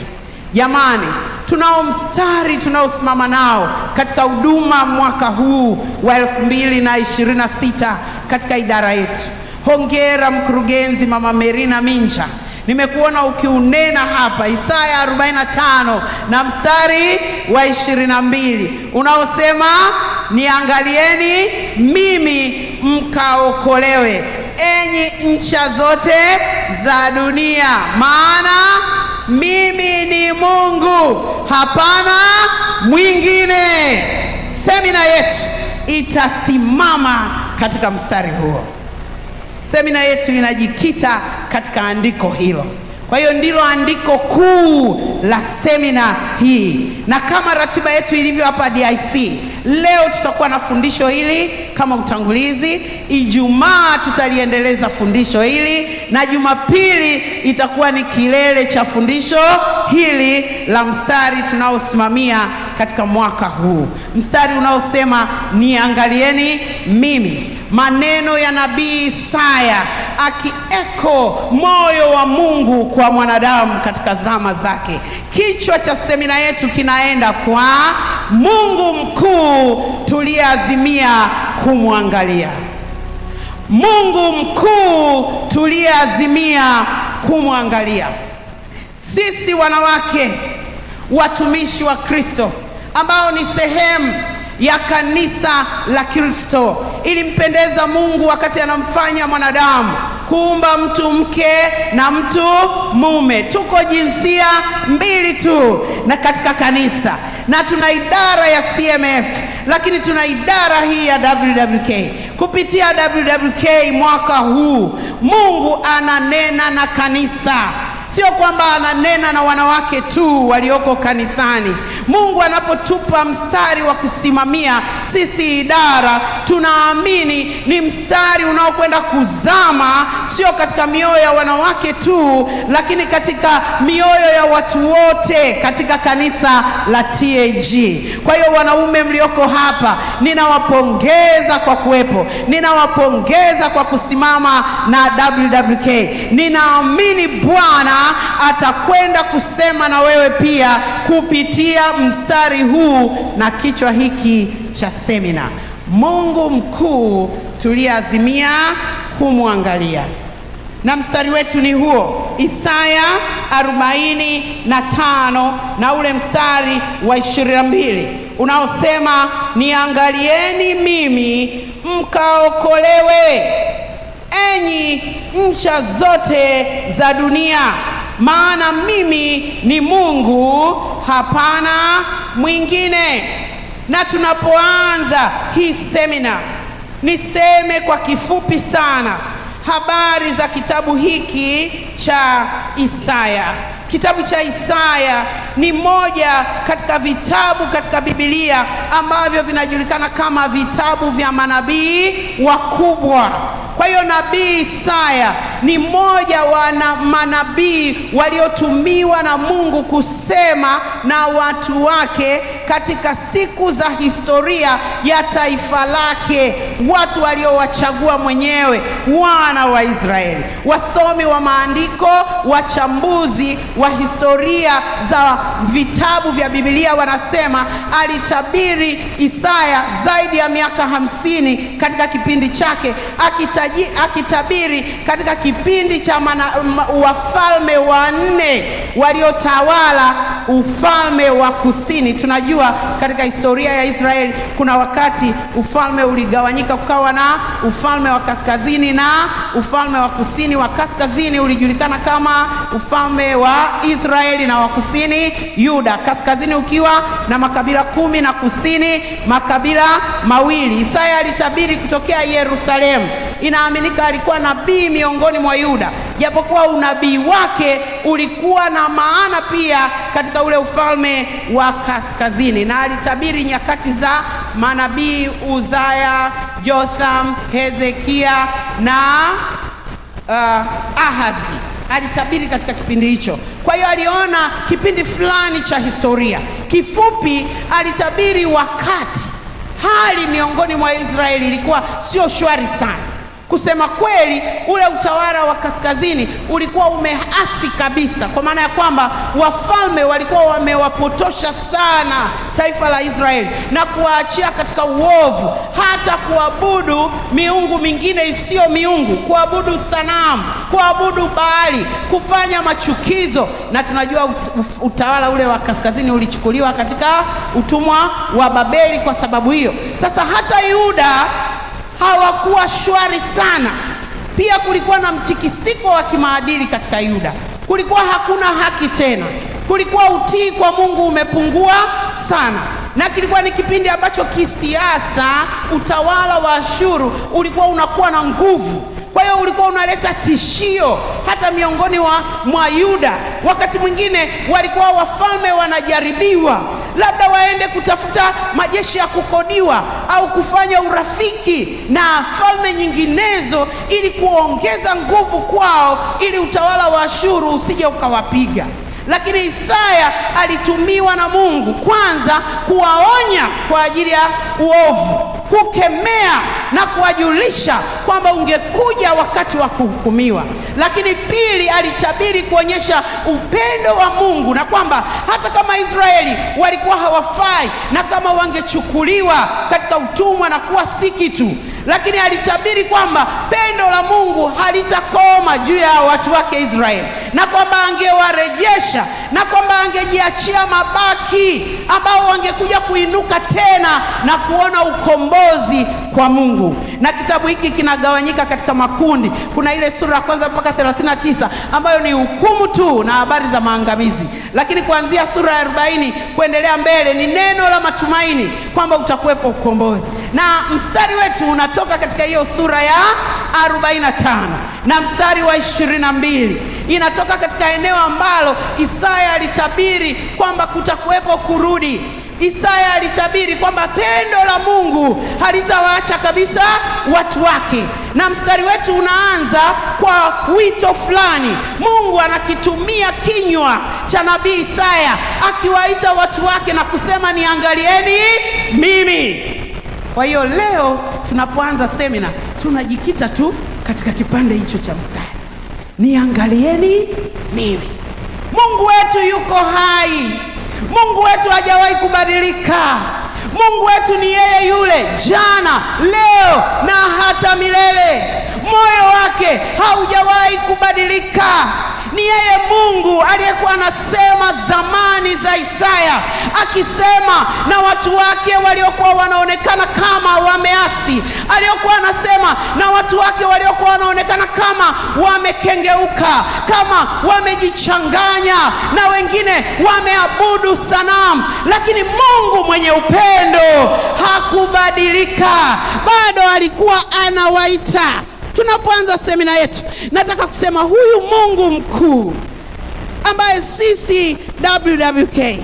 Speaker 9: Jamani, tunao mstari tunaosimama nao katika huduma mwaka huu wa 2026 katika idara yetu. Hongera mkurugenzi Mama Merina Minja. Nimekuona ukiunena hapa Isaya 45 na mstari wa 22 unaosema, niangalieni mimi mkaokolewe, enyi ncha zote za dunia, maana mimi ni Mungu, hapana mwingine. Semina yetu itasimama katika mstari huo. Semina yetu inajikita katika andiko hilo. Kwa hiyo ndilo andiko kuu la semina hii. Na kama ratiba yetu ilivyo hapa DIC, leo tutakuwa na fundisho hili kama utangulizi. Ijumaa tutaliendeleza fundisho hili, na Jumapili itakuwa ni kilele cha fundisho hili la mstari tunaosimamia katika mwaka huu, mstari unaosema niangalieni mimi. Maneno ya nabii Isaya akieko moyo wa Mungu kwa mwanadamu katika zama zake. Kichwa cha semina yetu kinaenda kwa Mungu mkuu tuliyeazimia kumwangalia. Mungu mkuu tuliyeazimia kumwangalia. Sisi wanawake watumishi wa Kristo ambao ni sehemu ya kanisa la Kristo, ilimpendeza Mungu wakati anamfanya mwanadamu kuumba mtu mke na mtu mume. Tuko jinsia mbili tu na katika kanisa, na tuna idara ya CMF, lakini tuna idara hii ya WWK. Kupitia WWK mwaka huu Mungu ananena na kanisa. Sio kwamba ananena na wanawake tu walioko kanisani. Mungu anapotupa mstari wa kusimamia sisi idara, tunaamini ni mstari unaokwenda kuzama sio katika mioyo ya wanawake tu, lakini katika mioyo ya watu wote katika kanisa la TAG. Kwa hiyo wanaume mlioko hapa, ninawapongeza kwa kuwepo, ninawapongeza kwa kusimama na WWK. Ninaamini Bwana atakwenda kusema na wewe pia kupitia mstari huu na kichwa hiki cha semina, Mungu mkuu tuliyeazimia kumwangalia. Na mstari wetu ni huo, Isaya 45 na ule mstari wa 22 unaosema, niangalieni mimi mkaokolewe, enyi ncha zote za dunia, maana mimi ni Mungu, hapana mwingine. Na tunapoanza hii semina, niseme kwa kifupi sana habari za kitabu hiki cha Isaya. Kitabu cha Isaya ni moja katika vitabu katika Biblia ambavyo vinajulikana kama vitabu vya manabii wakubwa. Kwa hiyo nabii Isaya ni mmoja wa manabii waliotumiwa na Mungu kusema na watu wake katika siku za historia ya taifa lake, watu waliowachagua mwenyewe, wana wa Israeli. Wasomi wa maandiko, wachambuzi wa historia za vitabu vya Biblia wanasema alitabiri Isaya zaidi ya miaka 50 katika kipindi chake, akitabiri katika kipindi cha wafalme wanne waliotawala ufalme wa kusini. Tunajua katika historia ya Israeli kuna wakati ufalme uligawanyika, kukawa na ufalme wa kaskazini na ufalme wa kusini. Wa kaskazini ulijulikana kama ufalme wa Israeli na wa kusini Yuda, kaskazini ukiwa na makabila 10 na kusini makabila 2. Isaya alitabiri kutokea Yerusalemu. Inaaminika alikuwa nabii miongoni mwa Yuda, japokuwa unabii wake ulikuwa na maana pia katika ule ufalme wa kaskazini. Na alitabiri nyakati za manabii Uzaya, Jotham, Hezekia na Ahazi. Alitabiri katika kipindi hicho. Kwa hiyo aliona kipindi fulani cha historia. Kifupi, alitabiri wakati hali miongoni mwa Israeli ilikuwa sio shwari sana. Kusema kweli, ule utawala wa kaskazini ulikuwa umeasi kabisa, kwa maana ya kwamba wafalme walikuwa wamewapotosha sana taifa la Israeli na kuwaachia katika uovu, hata kuabudu miungu mingine isiyo miungu, kuabudu sanamu, kuabudu Baali, kufanya machukizo. Na tunajua utawala ule wa kaskazini ulichukuliwa katika utumwa wa Babeli kwa sababu hiyo. Sasa hata Yuda hawakuwa shwari sana. Pia kulikuwa na mtikisiko wa kimaadili katika Yuda. Kulikuwa hakuna haki tena. Kulikuwa utii kwa Mungu umepungua sana. Na kilikuwa ni kipindi ambacho kisiasa utawala wa Ashuru ulikuwa unakuwa na nguvu. Kwa hiyo ulikuwa unaleta tishio hata miongoni mwa Yuda. Wakati mwingine walikuwa wafalme wanajaribiwa, labda waende kutafuta majeshi ya kukodiwa au kufanya urafiki na falme nyinginezo ili kuongeza nguvu kwao, ili utawala wa Ashuru usije ukawapiga. Lakini Isaya alitumiwa na Mungu kwanza kuwaonya kwa ajili ya uovu, kukemea na kuwajulisha kwamba ungekuja wakati wa kuhukumiwa. Lakini pili, alitabiri kuonyesha upendo wa Mungu na kwamba hata kama Israeli walikuwa hawafai na kama wangechukuliwa katika utumwa na kuwa si kitu, lakini alitabiri kwamba pendo la Mungu halitakoma juu ya watu wake Israeli, na kwamba angewarejesha na kwamba angejiachia mabaki ambao wangekuja kuinuka tena na kuona ukombozi kwa Mungu. Na kitabu hiki kinagawanyika katika makundi. Kuna ile sura ya kwanza mpaka 39 ambayo ni hukumu tu na habari za maangamizi, lakini kuanzia sura ya 40 kuendelea mbele ni neno la matumaini kwamba utakuwepo ukombozi. Na mstari wetu unatoka katika hiyo sura ya 45 na mstari wa 22. Inatoka katika eneo ambalo Isaya alitabiri kwamba kutakuwepo kurudi. Isaya alitabiri kwamba pendo la Mungu halitawaacha kabisa watu wake. Na mstari wetu unaanza kwa wito fulani. Mungu anakitumia kinywa cha nabii Isaya akiwaita watu wake na kusema, niangalieni mimi. Kwa hiyo leo tunapoanza semina tunajikita tu katika kipande hicho cha mstari, niangalieni mimi. Mungu wetu yuko hai. Mungu wetu hajawahi kubadilika. Mungu wetu ni yeye yule jana, leo na hata milele. Moyo wake haujawahi kubadilika. Ni yeye Mungu aliyekuwa anasema zamani za Isaya, akisema na watu wake waliokuwa wanaonekana kama wameasi, aliyokuwa anasema na watu wake waliokuwa wanaonekana kama wamekengeuka, kama wamejichanganya na wengine wameabudu sanamu. Lakini Mungu mwenye upendo hakubadilika, bado alikuwa anawaita. Tunapoanza semina yetu, nataka kusema huyu Mungu mkuu ambaye sisi WWK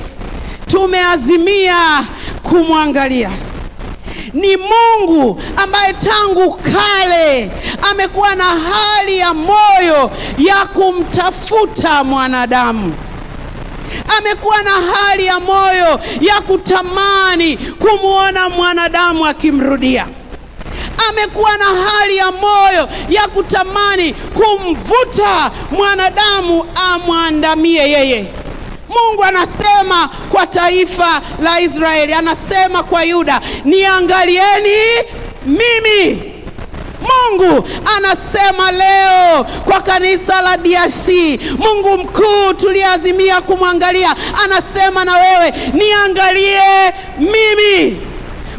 Speaker 9: tumeazimia kumwangalia ni Mungu ambaye tangu kale amekuwa na hali ya moyo ya kumtafuta mwanadamu. Amekuwa na hali ya moyo ya kutamani kumuona mwanadamu akimrudia. Amekuwa na hali ya moyo ya kutamani kumvuta mwanadamu amwandamie yeye. Mungu anasema kwa taifa la Israeli, anasema kwa Yuda, niangalieni mimi. Mungu anasema leo kwa kanisa la DRC, Mungu mkuu tuliazimia kumwangalia, anasema na wewe, niangalie mimi.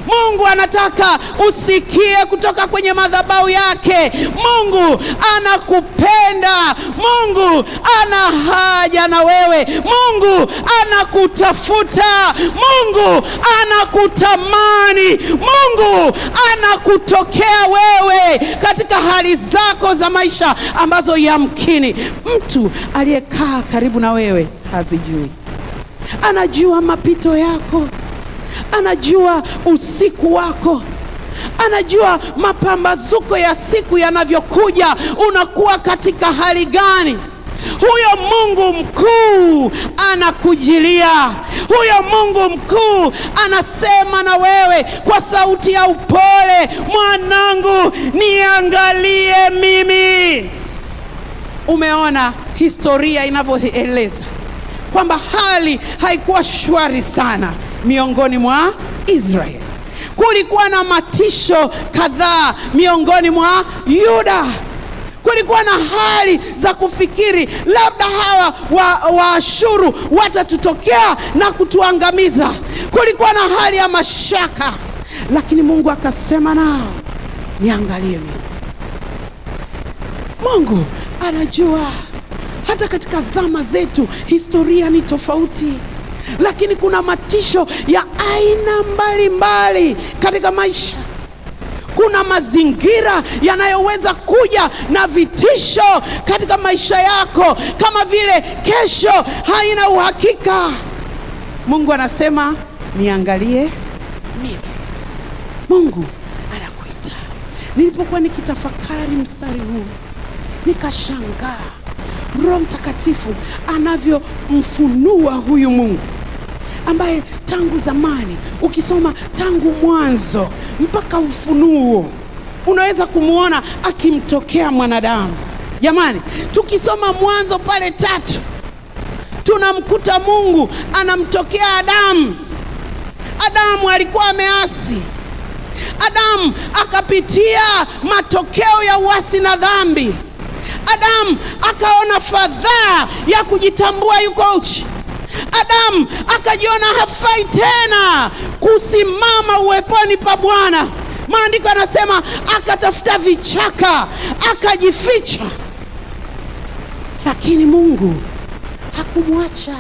Speaker 9: Mungu anataka usikie kutoka kwenye madhabahu yake. Mungu anakupenda. Mungu ana haja na wewe. Mungu anakutafuta. Mungu anakutamani. Mungu anakutokea wewe katika hali zako za maisha ambazo yamkini mtu aliyekaa karibu na wewe hazijui. Anajua mapito yako, anajua usiku wako, Anajua mapambazuko ya siku yanavyokuja, unakuwa katika hali gani. Huyo Mungu mkuu anakujilia. Huyo Mungu mkuu anasema na wewe kwa sauti ya upole, mwanangu, niangalie mimi. Umeona historia inavyoeleza kwamba hali haikuwa shwari sana miongoni mwa Israeli. Kulikuwa na matisho kadhaa miongoni mwa Yuda. Kulikuwa na hali za kufikiri labda hawa Waashuru watatutokea na kutuangamiza. Kulikuwa na hali ya mashaka, lakini Mungu akasema nao, niangalie mimi. Mungu anajua hata katika zama zetu historia ni tofauti, lakini kuna matisho ya aina mbalimbali katika maisha. Kuna mazingira yanayoweza kuja na vitisho katika maisha yako, kama vile kesho haina uhakika. Mungu anasema niangalie mimi. Mungu anakuita. Nilipokuwa nikitafakari mstari huu, nikashangaa Roho Mtakatifu anavyomfunua huyu Mungu ambaye tangu zamani, ukisoma tangu mwanzo mpaka Ufunuo, unaweza kumuona akimtokea mwanadamu. Jamani, tukisoma Mwanzo pale 3, tunamkuta Mungu anamtokea Adamu. Adamu alikuwa ameasi. Adamu akapitia matokeo ya uasi na dhambi. Adamu akaona fadhaa ya kujitambua yuko uchi. Adamu akajiona hafai tena kusimama uweponi pa Bwana. Maandiko yanasema akatafuta vichaka, akajificha. Lakini Mungu hakumwacha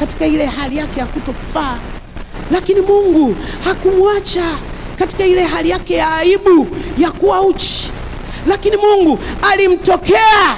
Speaker 9: katika ile hali yake ya kutokufaa. Lakini Mungu hakumwacha katika ile hali yake ya aibu ya kuwa uchi. Lakini Mungu alimtokea.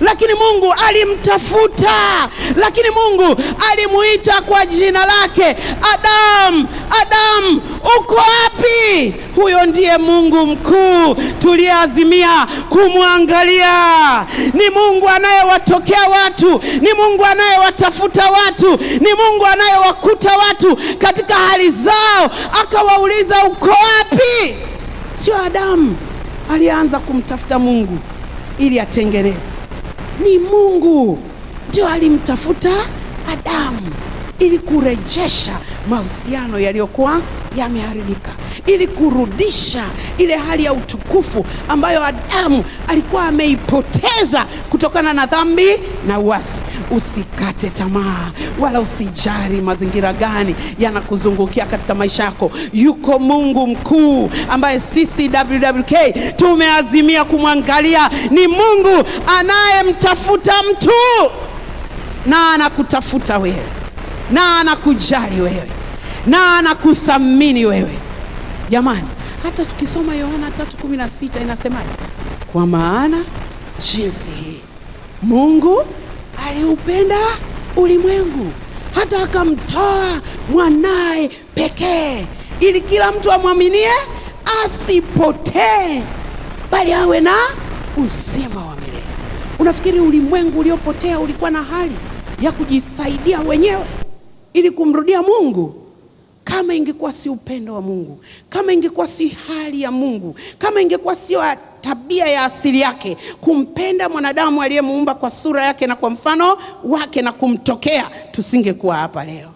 Speaker 9: Lakini Mungu alimtafuta. Lakini Mungu alimuita kwa jina lake, Adam, Adam, uko wapi? Huyo ndiye Mungu mkuu tuliyeazimia kumwangalia. Ni Mungu anayewatokea watu, ni Mungu anayewatafuta watu, ni Mungu anayewakuta watu katika hali zao, akawauliza uko wapi? Sio Adamu alianza kumtafuta Mungu ili atengeneze. Ni Mungu ndio alimtafuta Adamu ili kurejesha mahusiano yaliyokuwa yameharibika, ili kurudisha ile hali ya utukufu ambayo Adamu alikuwa ameipoteza kutokana na dhambi na uasi. Usikate tamaa wala usijali mazingira gani yanakuzungukia katika maisha yako. Yuko Mungu mkuu ambaye sisi WWK tumeazimia kumwangalia. Ni Mungu anayemtafuta mtu, na anakutafuta wewe, na anakujali wewe, na anakuthamini wewe. Jamani, hata tukisoma Yohana 3:16 inasemaje? Kwa maana jinsi hii Mungu aliupenda ulimwengu hata akamtoa mwanae pekee, ili kila mtu amwaminie asipotee, bali awe na uzima wa milele. Unafikiri ulimwengu uliopotea ulikuwa na hali ya kujisaidia wenyewe ili kumrudia Mungu? Kama ingekuwa si upendo wa Mungu, kama ingekuwa si hali ya Mungu, kama ingekuwa sio tabia ya asili yake kumpenda mwanadamu aliyemuumba kwa sura yake na kwa mfano wake na kumtokea, tusingekuwa hapa leo.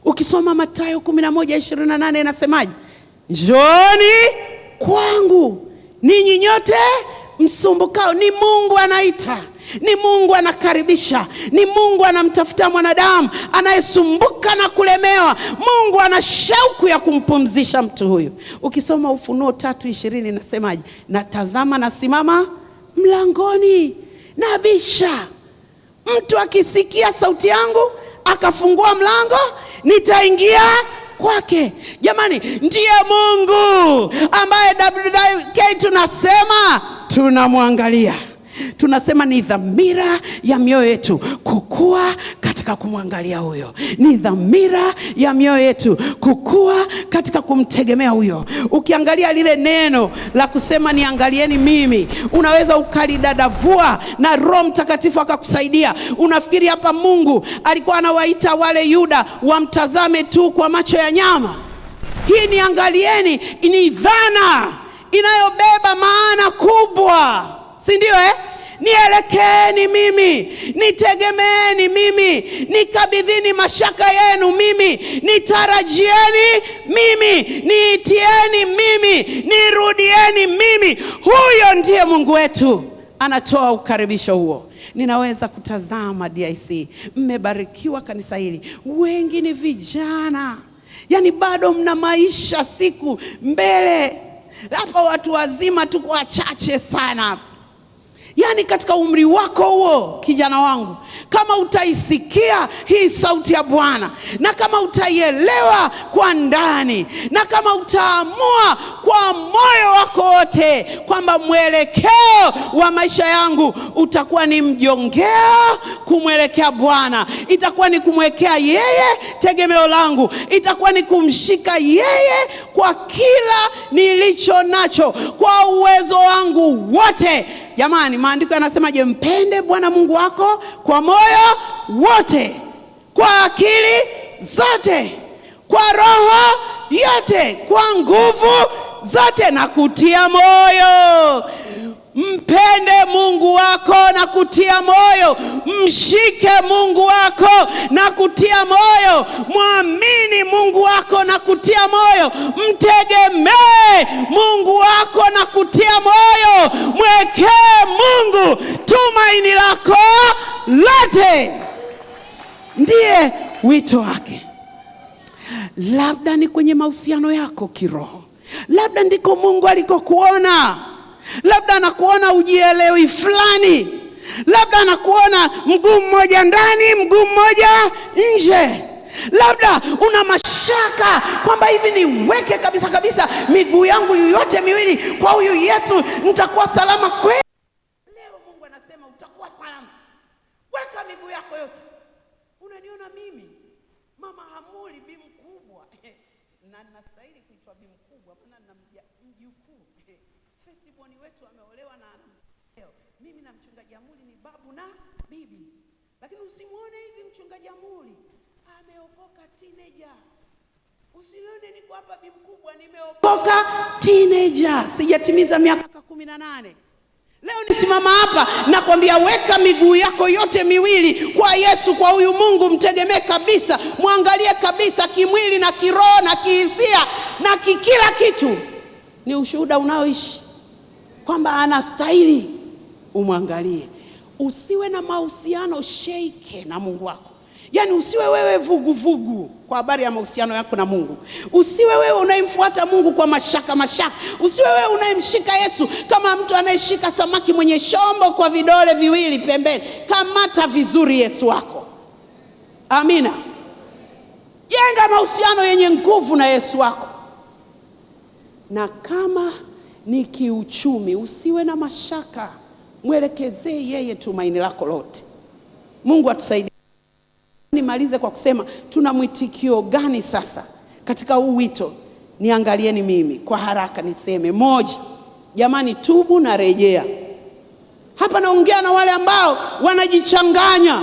Speaker 9: Ukisoma Mathayo 11:28 inasemaje? Njooni kwangu ninyi nyote msumbukao. Ni Mungu anaita, ni Mungu anakaribisha, ni Mungu anamtafuta mwanadamu anayesumbuka na kulemewa. Mungu ana shauku ya kumpumzisha mtu huyu. Ukisoma Ufunuo 3:20 inasemaje? Natazama nasimama mlangoni nabisha, mtu akisikia sauti yangu akafungua mlango, nitaingia kwake. Jamani, ndiye Mungu ambaye WWK tunasema tunamwangalia. Tunasema ni dhamira ya mioyo yetu kukua katika katika kumwangalia huyo. Ni dhamira ya mioyo yetu kukua katika kumtegemea huyo. Ukiangalia lile neno la kusema niangalieni mimi, unaweza ukalidadavua na Roho Mtakatifu akakusaidia. Unafikiri hapa Mungu alikuwa anawaita wale Yuda wamtazame tu kwa macho ya nyama? Hii niangalieni ni dhana inayobeba maana kubwa, si ndio eh? Nielekeeni mimi, nitegemeeni mimi, nikabidhini mashaka yenu mimi, nitarajieni mimi, niitieni mimi, nirudieni mimi. Huyo ndiye Mungu wetu, anatoa ukaribisho huo. Ninaweza kutazama DIC, mmebarikiwa kanisa hili, wengi ni vijana, yaani bado mna maisha siku mbele. Hapa watu wazima tuko wachache sana. Yaani katika umri wako huo, kijana wangu, kama utaisikia hii sauti ya Bwana, na kama utaielewa kwa ndani, na kama utaamua kwa moyo wako wote kwamba mwelekeo wa maisha yangu utakuwa ni mjongeo kumwelekea Bwana, itakuwa ni kumwekea yeye tegemeo langu, itakuwa ni kumshika yeye kwa kila nilicho nacho, kwa uwezo wangu wote. Jamani, maandiko yanasemaje? Mpende Bwana Mungu wako kwa moyo wote, kwa akili zote, kwa roho yote, kwa nguvu zote, na kutia moyo. Mpende Mungu wako na kutia moyo, mshike Mungu wako na kutia moyo, mwamini Mungu wako na kutia moyo, mtegemee Mungu wako na kutia moyo, mwekee Mungu tumaini lako lote. Ndiye wito wake. Labda ni kwenye mahusiano yako kiroho, labda ndiko Mungu alikokuona. Labda anakuona ujielewi fulani, labda anakuona mguu mmoja ndani, mguu mmoja nje. Labda una mashaka kwamba hivi niweke kabisa kabisa miguu yangu yote miwili kwa huyu Yesu, nitakuwa salama kweli? Leo Mungu anasema utakuwa salama, weka miguu yako yote. Unaniona mimi Mama Hamuli bi mkubwa, na nastahili kuitwa bi mkubwa maana nina mjukuu firstborn wetu ameolewa na ana, mimi na mchungaji Amuli ni babu na bibi. Lakini usimuone hivi mchungaji Amuli ameokoka teenager. Usione niko hapa bi mkubwa nimeokoka teenager, sijatimiza miaka 18. Leo nisimama hapa nakwambia weka miguu yako yote miwili kwa Yesu, kwa huyu Mungu mtegemee kabisa, muangalie kabisa kimwili na kiroho na kihisia na kila kitu. Ni ushuhuda unaoishi kwamba anastahili umwangalie. Usiwe na mahusiano shake na Mungu wako. Yaani usiwe wewe vuguvugu kwa habari ya mahusiano yako na Mungu. Usiwe wewe unayemfuata Mungu kwa mashaka mashaka. Usiwe wewe unayemshika Yesu kama mtu anayeshika samaki mwenye shombo kwa vidole viwili pembeni. Kamata vizuri Yesu wako. Amina. Jenga mahusiano yenye nguvu na Yesu wako. Na kama ni kiuchumi, usiwe na mashaka, mwelekezee yeye tumaini lako lote. Mungu atusaidie. Nimalize kwa kusema tuna mwitikio gani sasa katika huu wito? Niangalieni mimi kwa haraka niseme moja, jamani, tubu na rejea. Hapa naongea na wale ambao wanajichanganya,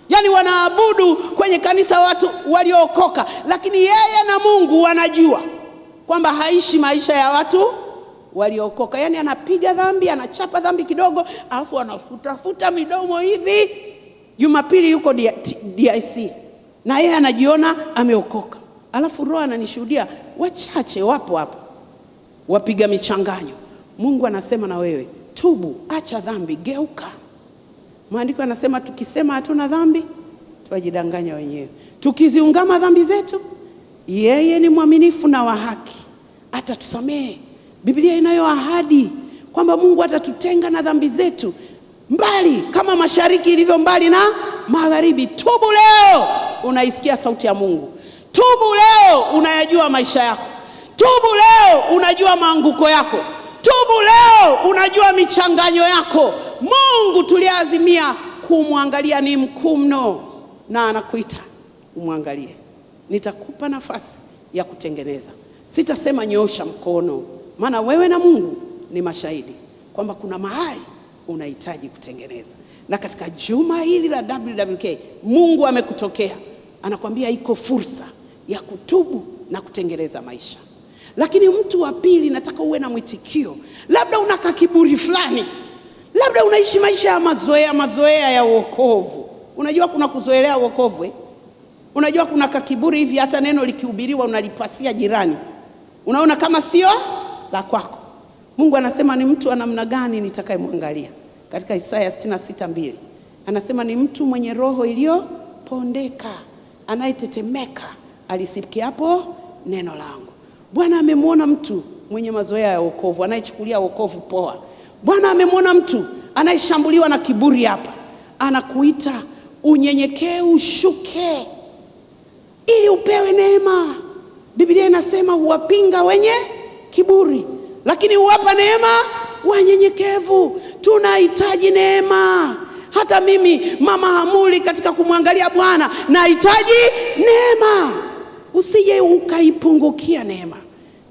Speaker 9: yaani wanaabudu kwenye kanisa watu waliookoka, lakini yeye na Mungu wanajua kwamba haishi maisha ya watu waliokoka. Yaani anapiga dhambi, anachapa dhambi kidogo, alafu anafutafuta midomo hivi. Jumapili yuko DIC na yeye anajiona ameokoka. Alafu Roho ananishuhudia wachache wapo hapa wapiga michanganyo. Mungu anasema na wewe, tubu, acha dhambi, geuka. Maandiko yanasema tukisema hatuna dhambi twajidanganya wenyewe. Tukiziungama dhambi zetu, yeye ni mwaminifu na wa haki, atatusamehe. Biblia inayo ahadi kwamba Mungu atatutenga na dhambi zetu mbali kama mashariki ilivyo mbali na magharibi. Tubu leo, unaisikia sauti ya Mungu. Tubu leo, unayajua maisha yako. Tubu leo, unajua maanguko yako. Tubu leo, unajua michanganyo yako. Mungu tuliazimia kumwangalia ni mkuu mno. na anakuita umwangalie. Nitakupa nafasi ya kutengeneza. Sitasema nyoosha mkono, maana wewe na Mungu ni mashahidi kwamba kuna mahali unahitaji kutengeneza. Na katika juma hili la WWK Mungu amekutokea, anakuambia iko fursa ya kutubu na kutengeneza maisha. Lakini mtu wa pili, nataka uwe na mwitikio. Labda una kakiburi fulani, labda unaishi maisha ya mazoea ya wokovu. Unajua kuna kuzoelea wokovu, eh? Unajua kuna kakiburi hivi, hata neno likihubiriwa unalipasia jirani, unaona kama sio la kwako. Mungu anasema ni mtu wa namna gani nitakayemwangalia? Katika Isaya 66:2 anasema ni mtu mwenye roho iliyopondeka, anayetetemeka alisikiapo neno langu. Bwana amemwona mtu mwenye mazoea ya wokovu, anayechukulia wokovu poa. Bwana amemwona mtu anayeshambuliwa na kiburi hapa, anakuita unyenyekee, ushuke ili upewe neema. Biblia inasema huwapinga wenye kiburi, lakini huwapa neema wanyenyekevu. Tunahitaji neema. Hata mimi Mama Hamuli katika kumwangalia Bwana nahitaji neema. Usije ukaipungukia neema.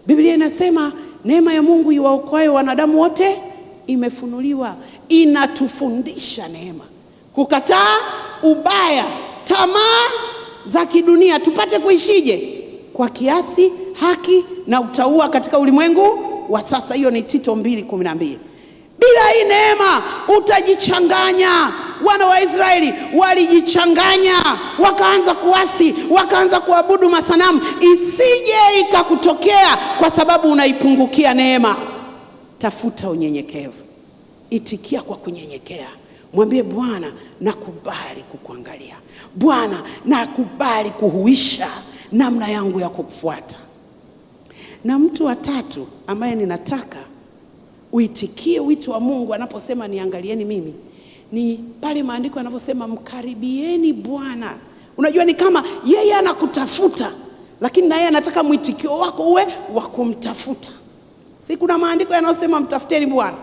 Speaker 9: Biblia inasema neema ya Mungu iwaokoayo wanadamu wote imefunuliwa. Inatufundisha neema, kukataa ubaya, tamaa za kidunia, tupate kuishije kwa kiasi, haki na utauwa katika ulimwengu wa sasa. Hiyo ni Tito 2:12. Bila hii neema utajichanganya. Wana wa Israeli walijichanganya, wakaanza kuasi, wakaanza kuabudu masanamu. Isije ikakutokea kwa sababu unaipungukia neema. Tafuta unyenyekevu, itikia kwa kunyenyekea. Mwambie Bwana, nakubali kukuangalia. Bwana, nakubali kuhuisha namna yangu ya kukufuata. Na mtu wa tatu ambaye ninataka uitikie wito wa Mungu anaposema niangalieni mimi, ni pale maandiko yanavyosema mkaribieni Bwana. Unajua ni kama yeye anakutafuta, lakini na yeye anataka mwitikio wako uwe wa kumtafuta. Si kuna maandiko yanayosema mtafuteni Bwana,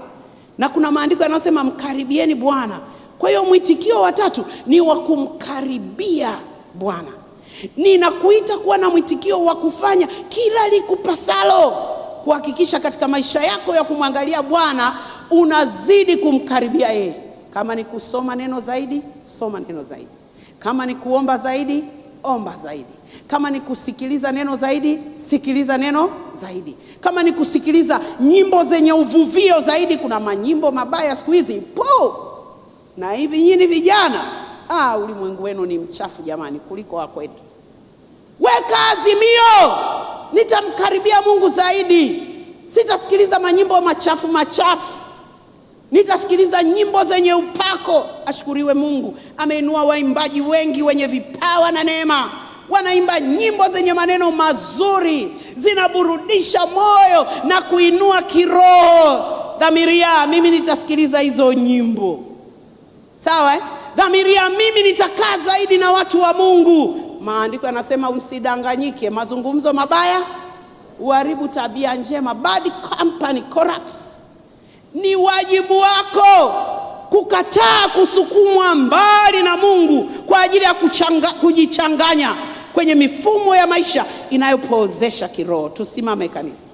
Speaker 9: na kuna maandiko yanayosema mkaribieni Bwana. Kwa hiyo mwitikio wa tatu ni wa kumkaribia Bwana. Ninakuita kuwa na mwitikio wa kufanya kila likupasalo kuhakikisha katika maisha yako ya kumwangalia Bwana unazidi kumkaribia yeye. Kama ni kusoma neno zaidi, soma neno zaidi. Kama ni kuomba zaidi, omba zaidi. Kama ni kusikiliza neno zaidi, sikiliza neno zaidi. Kama ni kusikiliza nyimbo zenye uvuvio zaidi, kuna manyimbo mabaya siku hizi po. Na hivi nyinyi vijana, ulimwengu wenu ni mchafu jamani kuliko wa kwetu. Weka azimio, nitamkaribia Mungu zaidi. Sitasikiliza manyimbo machafu machafu, nitasikiliza nyimbo zenye upako. Ashukuriwe Mungu, ameinua waimbaji wengi wenye vipawa na neema. Wanaimba nyimbo zenye maneno mazuri, zinaburudisha moyo na kuinua kiroho. Dhamiria, mimi nitasikiliza hizo nyimbo. Sawa, eh? Dhamiria, mimi nitakaa zaidi na watu wa Mungu. Maandiko yanasema msidanganyike, mazungumzo mabaya huharibu tabia njema. Bad company corrupts. Ni wajibu wako kukataa kusukumwa mbali na Mungu kwa ajili ya kujichanganya kwenye mifumo ya maisha inayopozesha kiroho. Tusimame kanisa.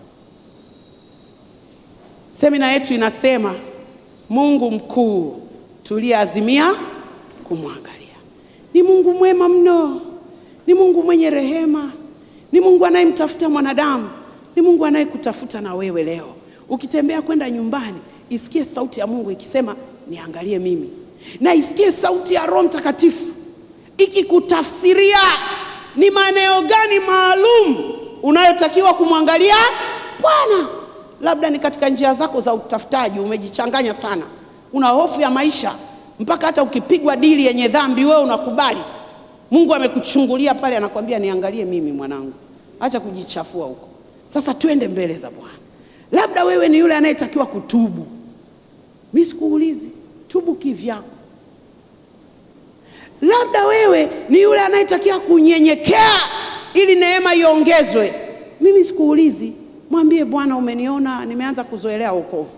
Speaker 9: Semina yetu inasema Mungu mkuu tuliazimia kumwangalia. Ni Mungu mwema mno, ni Mungu mwenye rehema, ni Mungu anayemtafuta mwanadamu, ni Mungu anayekutafuta na wewe leo. Ukitembea kwenda nyumbani, isikie sauti ya Mungu ikisema niangalie mimi, na isikie sauti ya Roho Mtakatifu ikikutafsiria ni maeneo gani maalum unayotakiwa kumwangalia Bwana. Labda ni katika njia zako za utafutaji umejichanganya sana, una hofu ya maisha mpaka hata ukipigwa dili yenye dhambi wewe unakubali. Mungu amekuchungulia pale, anakuambia niangalie mimi mwanangu, acha kujichafua huko. Sasa twende mbele za Bwana. Labda wewe ni yule anayetakiwa kutubu. Mimi sikuulizi, tubu kivyako. Labda wewe ni yule anayetakiwa kunyenyekea ili neema iongezwe. Mimi sikuulizi, mwambie Bwana umeniona nimeanza kuzoelea wokovu.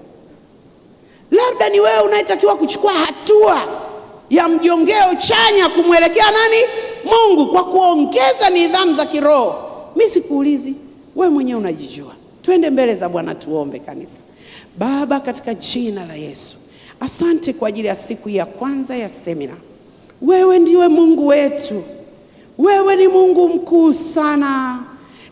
Speaker 9: Labda ni wewe unayetakiwa kuchukua hatua ya mjongeo chanya kumwelekea nani? Mungu, kwa kuongeza nidhamu za kiroho. Mimi sikuulizi, wewe mwenyewe unajijua. Twende mbele za Bwana tuombe kanisa. Baba, katika jina la Yesu, asante kwa ajili ya siku ya kwanza ya semina. Wewe ndiwe Mungu wetu, wewe ni Mungu mkuu sana,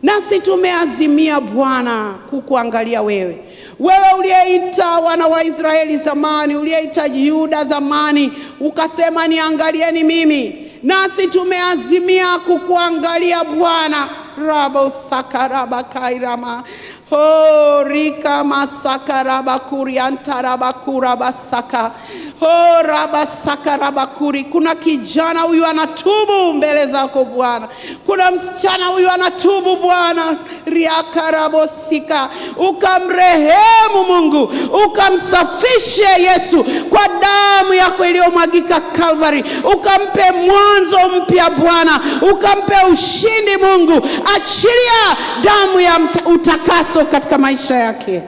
Speaker 9: nasi tumeazimia Bwana kukuangalia wewe. Wewe uliyeita wana wa Israeli zamani, uliyeita Yuda zamani, ukasema niangalieni mimi, nasi tumeazimia kukuangalia Bwana. Rabo sakaraba kairama oh rika masakaraba kuriantaraba kurabasaka oh raba sakaraba kuri. Kuna kijana huyu anatubu mbele zako Bwana, kuna msichana huyu anatubu Bwana, riakarabosika, ukamrehemu Mungu, ukamsafishe Yesu kwa damu yako iliyomwagika Calvary, ukampe mwanzo mpya Bwana, ukampe ushindi Mungu. Achilia damu ya utakaso katika maisha yake.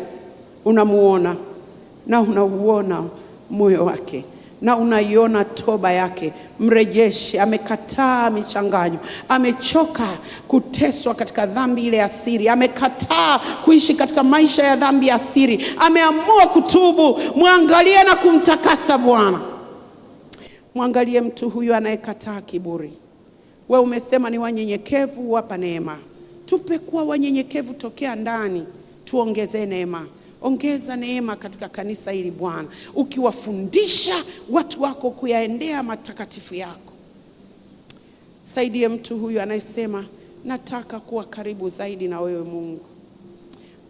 Speaker 9: Unamuona na unauona moyo wake na unaiona toba yake. Mrejeshe. Amekataa michanganyo, amechoka kuteswa katika dhambi ile ya siri, amekataa kuishi katika maisha ya dhambi ya siri, ameamua kutubu. Mwangalie na kumtakasa Bwana. Mwangalie mtu huyu anayekataa kiburi. Wewe umesema ni wanyenyekevu wapa neema. Tupe kuwa wanyenyekevu tokea ndani, tuongezee neema. Ongeza neema katika kanisa hili Bwana, ukiwafundisha watu wako kuyaendea matakatifu yako. Saidie mtu huyu anayesema nataka kuwa karibu zaidi na wewe Mungu.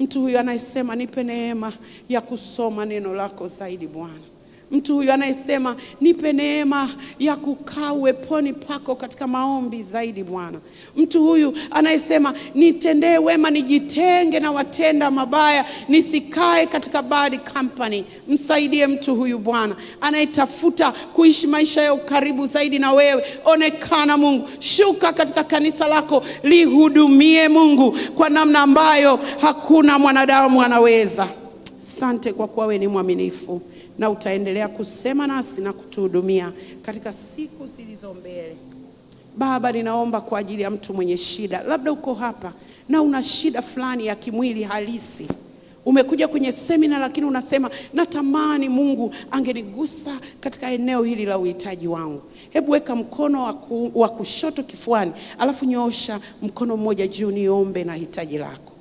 Speaker 9: Mtu huyu anayesema nipe neema ya kusoma neno lako zaidi Bwana. Mtu huyu anayesema nipe neema ya kukaa uweponi pako katika maombi zaidi Bwana. Mtu huyu anayesema nitendee wema, nijitenge na watenda mabaya, nisikae katika bad company. Msaidie mtu huyu Bwana anayetafuta kuishi maisha ya ukaribu zaidi na wewe. Onekana Mungu, shuka katika kanisa lako, lihudumie Mungu kwa namna ambayo hakuna mwanadamu anaweza. Asante kwa kuwa wewe ni mwaminifu na utaendelea kusema nasi na kutuhudumia katika siku zilizo mbele. Baba, ninaomba kwa ajili ya mtu mwenye shida. Labda uko hapa na una shida fulani ya kimwili halisi. Umekuja kwenye semina lakini unasema natamani Mungu angenigusa katika eneo hili la uhitaji wangu. Hebu weka mkono wa kushoto kifuani, alafu nyoosha mkono mmoja juu, niombe na hitaji lako.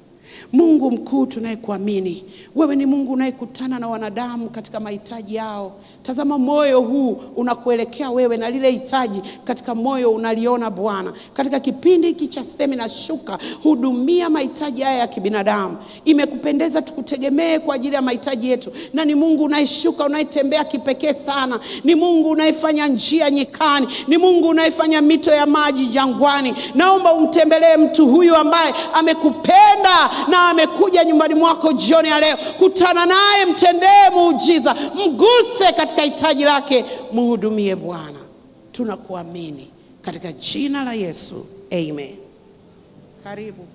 Speaker 9: Mungu mkuu tunayekuamini, wewe ni Mungu unayekutana na wanadamu katika mahitaji yao. Tazama moyo huu unakuelekea wewe na lile hitaji katika moyo unaliona Bwana. Katika kipindi hiki cha semina, shuka, hudumia mahitaji haya ya kibinadamu. Imekupendeza tukutegemee kwa ajili ya mahitaji yetu, na ni Mungu unayeshuka, unayetembea kipekee sana. Ni Mungu unayefanya njia nyikani, ni Mungu unayefanya mito ya maji jangwani. Naomba umtembelee mtu huyu ambaye amekupenda na amekuja nyumbani mwako jioni ya leo. Kutana naye, mtendee muujiza, mguse katika hitaji lake, muhudumie Bwana. Tunakuamini katika jina la Yesu, amen. Karibu.